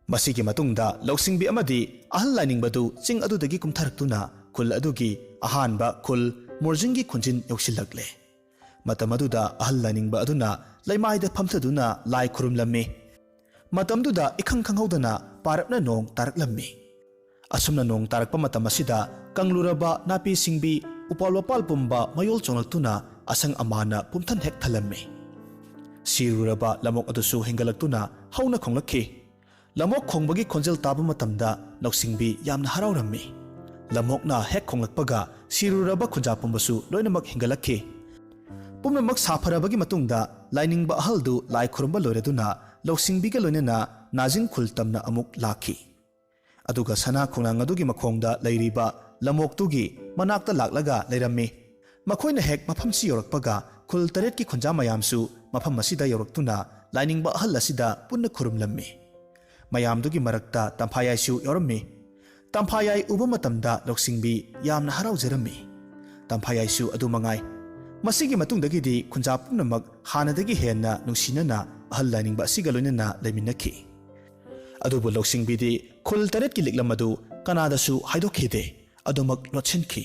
ꯃꯁꯤꯒꯤ ꯃꯇꯨꯡꯗ ꯂꯧꯁꯤꯡꯕꯤ ꯑꯃꯗꯤ ꯑꯍꯜ ꯂꯥꯏꯅꯤꯡꯕꯗꯨ ꯆꯤꯡ ꯑꯗꯨꯗꯒꯤ ꯀꯨꯝꯊꯔꯛꯇꯨꯅ ꯈꯨꯜ ꯑꯗꯨꯒꯤ ꯑꯍꯥꯟꯕ ꯈꯨꯜ ꯃꯣꯔꯖꯤꯡꯒꯤ ꯈꯨꯟꯖꯤꯟ ꯌꯧꯁꯤꯜꯂꯛꯂꯦ꯫ ꯃꯇꯝ ꯑꯗꯨꯗ ꯑꯍꯜ ꯂꯥꯏꯅꯤꯡꯕ ꯑꯗꯨꯅ ꯂꯩꯃꯥꯏꯗ ꯐꯝꯊꯗꯨꯅ ꯂꯥꯏ ꯈꯨꯔꯨꯝꯂꯝꯃꯤ꯫ ꯃꯇꯝꯗꯨꯗ ꯏꯈꯪ ꯈꯪꯍꯧꯗꯅ ꯄꯥꯔꯞꯅ ꯅꯣꯡ ꯇꯥꯔꯛꯂꯝꯃꯤ꯫ ꯑꯁꯨꯝꯅ ꯅꯣꯡ ꯇꯥꯔꯛꯄ ꯃꯇꯝ ꯑꯁꯤꯗ ꯀꯪꯂꯨꯔꯕ ꯅꯥꯄꯤ ꯁꯤꯡꯕꯤ, ꯎꯄꯥꯜ ꯋꯥꯄꯥꯜ ꯄꯨꯝꯕ ꯃꯌꯣꯜ ꯆꯣꯡꯂꯛꯇꯨꯅ ꯑꯁꯪ ꯑꯃꯥꯟꯅ ꯄꯨꯝꯊꯟ ꯍꯦꯛ ꯊꯜꯂꯝꯃꯤ꯫ ꯁꯤꯔꯨꯔꯕ ꯂꯝꯑꯣꯛ ꯑꯗꯨꯁꯨ ꯍꯦꯟꯒꯠꯂꯛꯇꯨꯅ ꯍꯧꯅ ꯈꯣꯡꯂꯛꯈꯤ꯫ ꯂꯝꯑꯣꯛ ꯈꯣꯡꯕꯒꯤ ꯈꯣꯟꯖꯦꯜ ꯇꯥꯕ ꯃꯇꯝꯗ ꯂꯧꯁꯤꯡꯕꯤ ꯌꯥꯝꯅ ꯍꯔꯥꯎꯔꯝꯃꯤ꯫ ꯂꯝꯑꯣꯛꯅ ꯍꯦꯛ ꯈꯣꯡꯂꯛꯄꯒ ꯁꯤꯔꯨꯔꯕ ꯈꯨꯟꯖꯥ ꯄꯨꯝꯕꯁꯨ ꯂꯣꯏꯅꯃꯛ ꯍꯦꯟꯒꯠꯂꯛꯈꯤ꯫ ꯄꯨꯝꯅꯃꯛ ꯁꯥꯐꯔꯕꯒꯤ ꯃꯇꯨꯡꯗ ꯂꯥꯏꯅꯤꯡꯕ ꯑꯍꯜꯗꯨ ꯂꯥꯏ ꯈꯨꯔꯨꯝꯕ ꯂꯣꯏꯔꯗꯨꯅ ꯂꯧꯁꯤꯡꯕꯤꯒ ꯂꯣꯏꯅꯅ ꯅꯥꯖꯤꯡ ꯈꯨꯜ ꯇꯝꯅ ꯑꯃꯨꯛ ꯂꯥꯛꯈꯤ꯫ ꯑꯗꯨꯒ ꯁꯅꯥ ꯈꯣꯡꯅꯥꯡ ꯑꯗꯨꯒꯤ ꯃꯈꯣꯡꯗ ꯂꯩꯔꯤꯕ ꯂꯝꯑꯣꯛꯇꯨꯒꯤ ꯃꯅꯥꯛꯇ ꯂꯥꯛꯂꯒ ꯂꯩꯔꯝꯃꯤ꯫ ꯃꯈꯣꯏꯅ ꯍꯦꯛ ꯃꯐꯝꯁꯤ ꯌꯧꯔꯛꯄꯒ ꯈꯨꯜ ꯇꯔꯦꯠꯀꯤ ꯈꯨꯟꯖꯥ ꯃꯌꯥꯝꯁꯨ ꯃꯐꯝ ꯑꯁꯤꯗ ꯌꯧꯔꯛꯇꯨꯅ ꯂꯥꯏꯅꯤꯡꯕ ꯑꯍꯜ ꯑꯁꯤꯗ ꯄꯨꯟꯅ ꯈꯨꯔꯨꯝꯂꯝꯃꯤ꯫ ꯃꯌꯥꯝꯗꯨꯒꯤ ꯃꯔꯛꯇ ꯇꯝꯐꯥꯌꯥꯏꯁꯨ ꯌꯥꯎꯔꯝꯃꯤ꯫ ꯇꯝꯐꯥꯌꯥꯏ ꯎꯕ ꯃꯇꯝꯗ ꯂꯧꯁꯤꯡꯕꯤ ꯌꯥꯝꯅ ꯍꯔꯥꯎꯖꯔꯝꯃꯤ꯫ ꯇꯝꯐꯥꯌꯥꯏꯁꯨ ꯑꯗꯨ ꯃꯉꯥꯏ꯫ ꯃꯁꯤꯒꯤ ꯃꯇꯨꯡꯗꯒꯤꯗꯤ ꯈꯨꯟꯖꯥ ꯄꯨꯝꯅꯃꯛ ꯍꯥꯟꯅꯗꯒꯤ ꯍꯦꯟꯅ ꯅꯨꯡꯁꯤꯅꯅ ꯑꯍꯜ ꯂꯥꯏꯅꯤꯡꯕ ꯑꯁꯤꯒ ꯂꯣꯏꯅꯅ ꯂꯩꯃꯤꯟꯅꯈꯤ꯫ ꯑꯗꯨꯕꯨ ꯂꯧꯁꯤꯡꯕꯤꯗꯤ ꯈꯨꯜ ꯇꯔꯦꯠꯀꯤ ꯂꯤꯛꯂꯝ ꯑꯗꯨ ꯀꯅꯥꯗꯁꯨ ꯍꯥꯏꯗꯣꯛꯈꯤꯗꯦ꯫ ꯑꯗꯨꯃꯛ ꯂꯣꯠꯁꯤꯟꯈꯤ꯫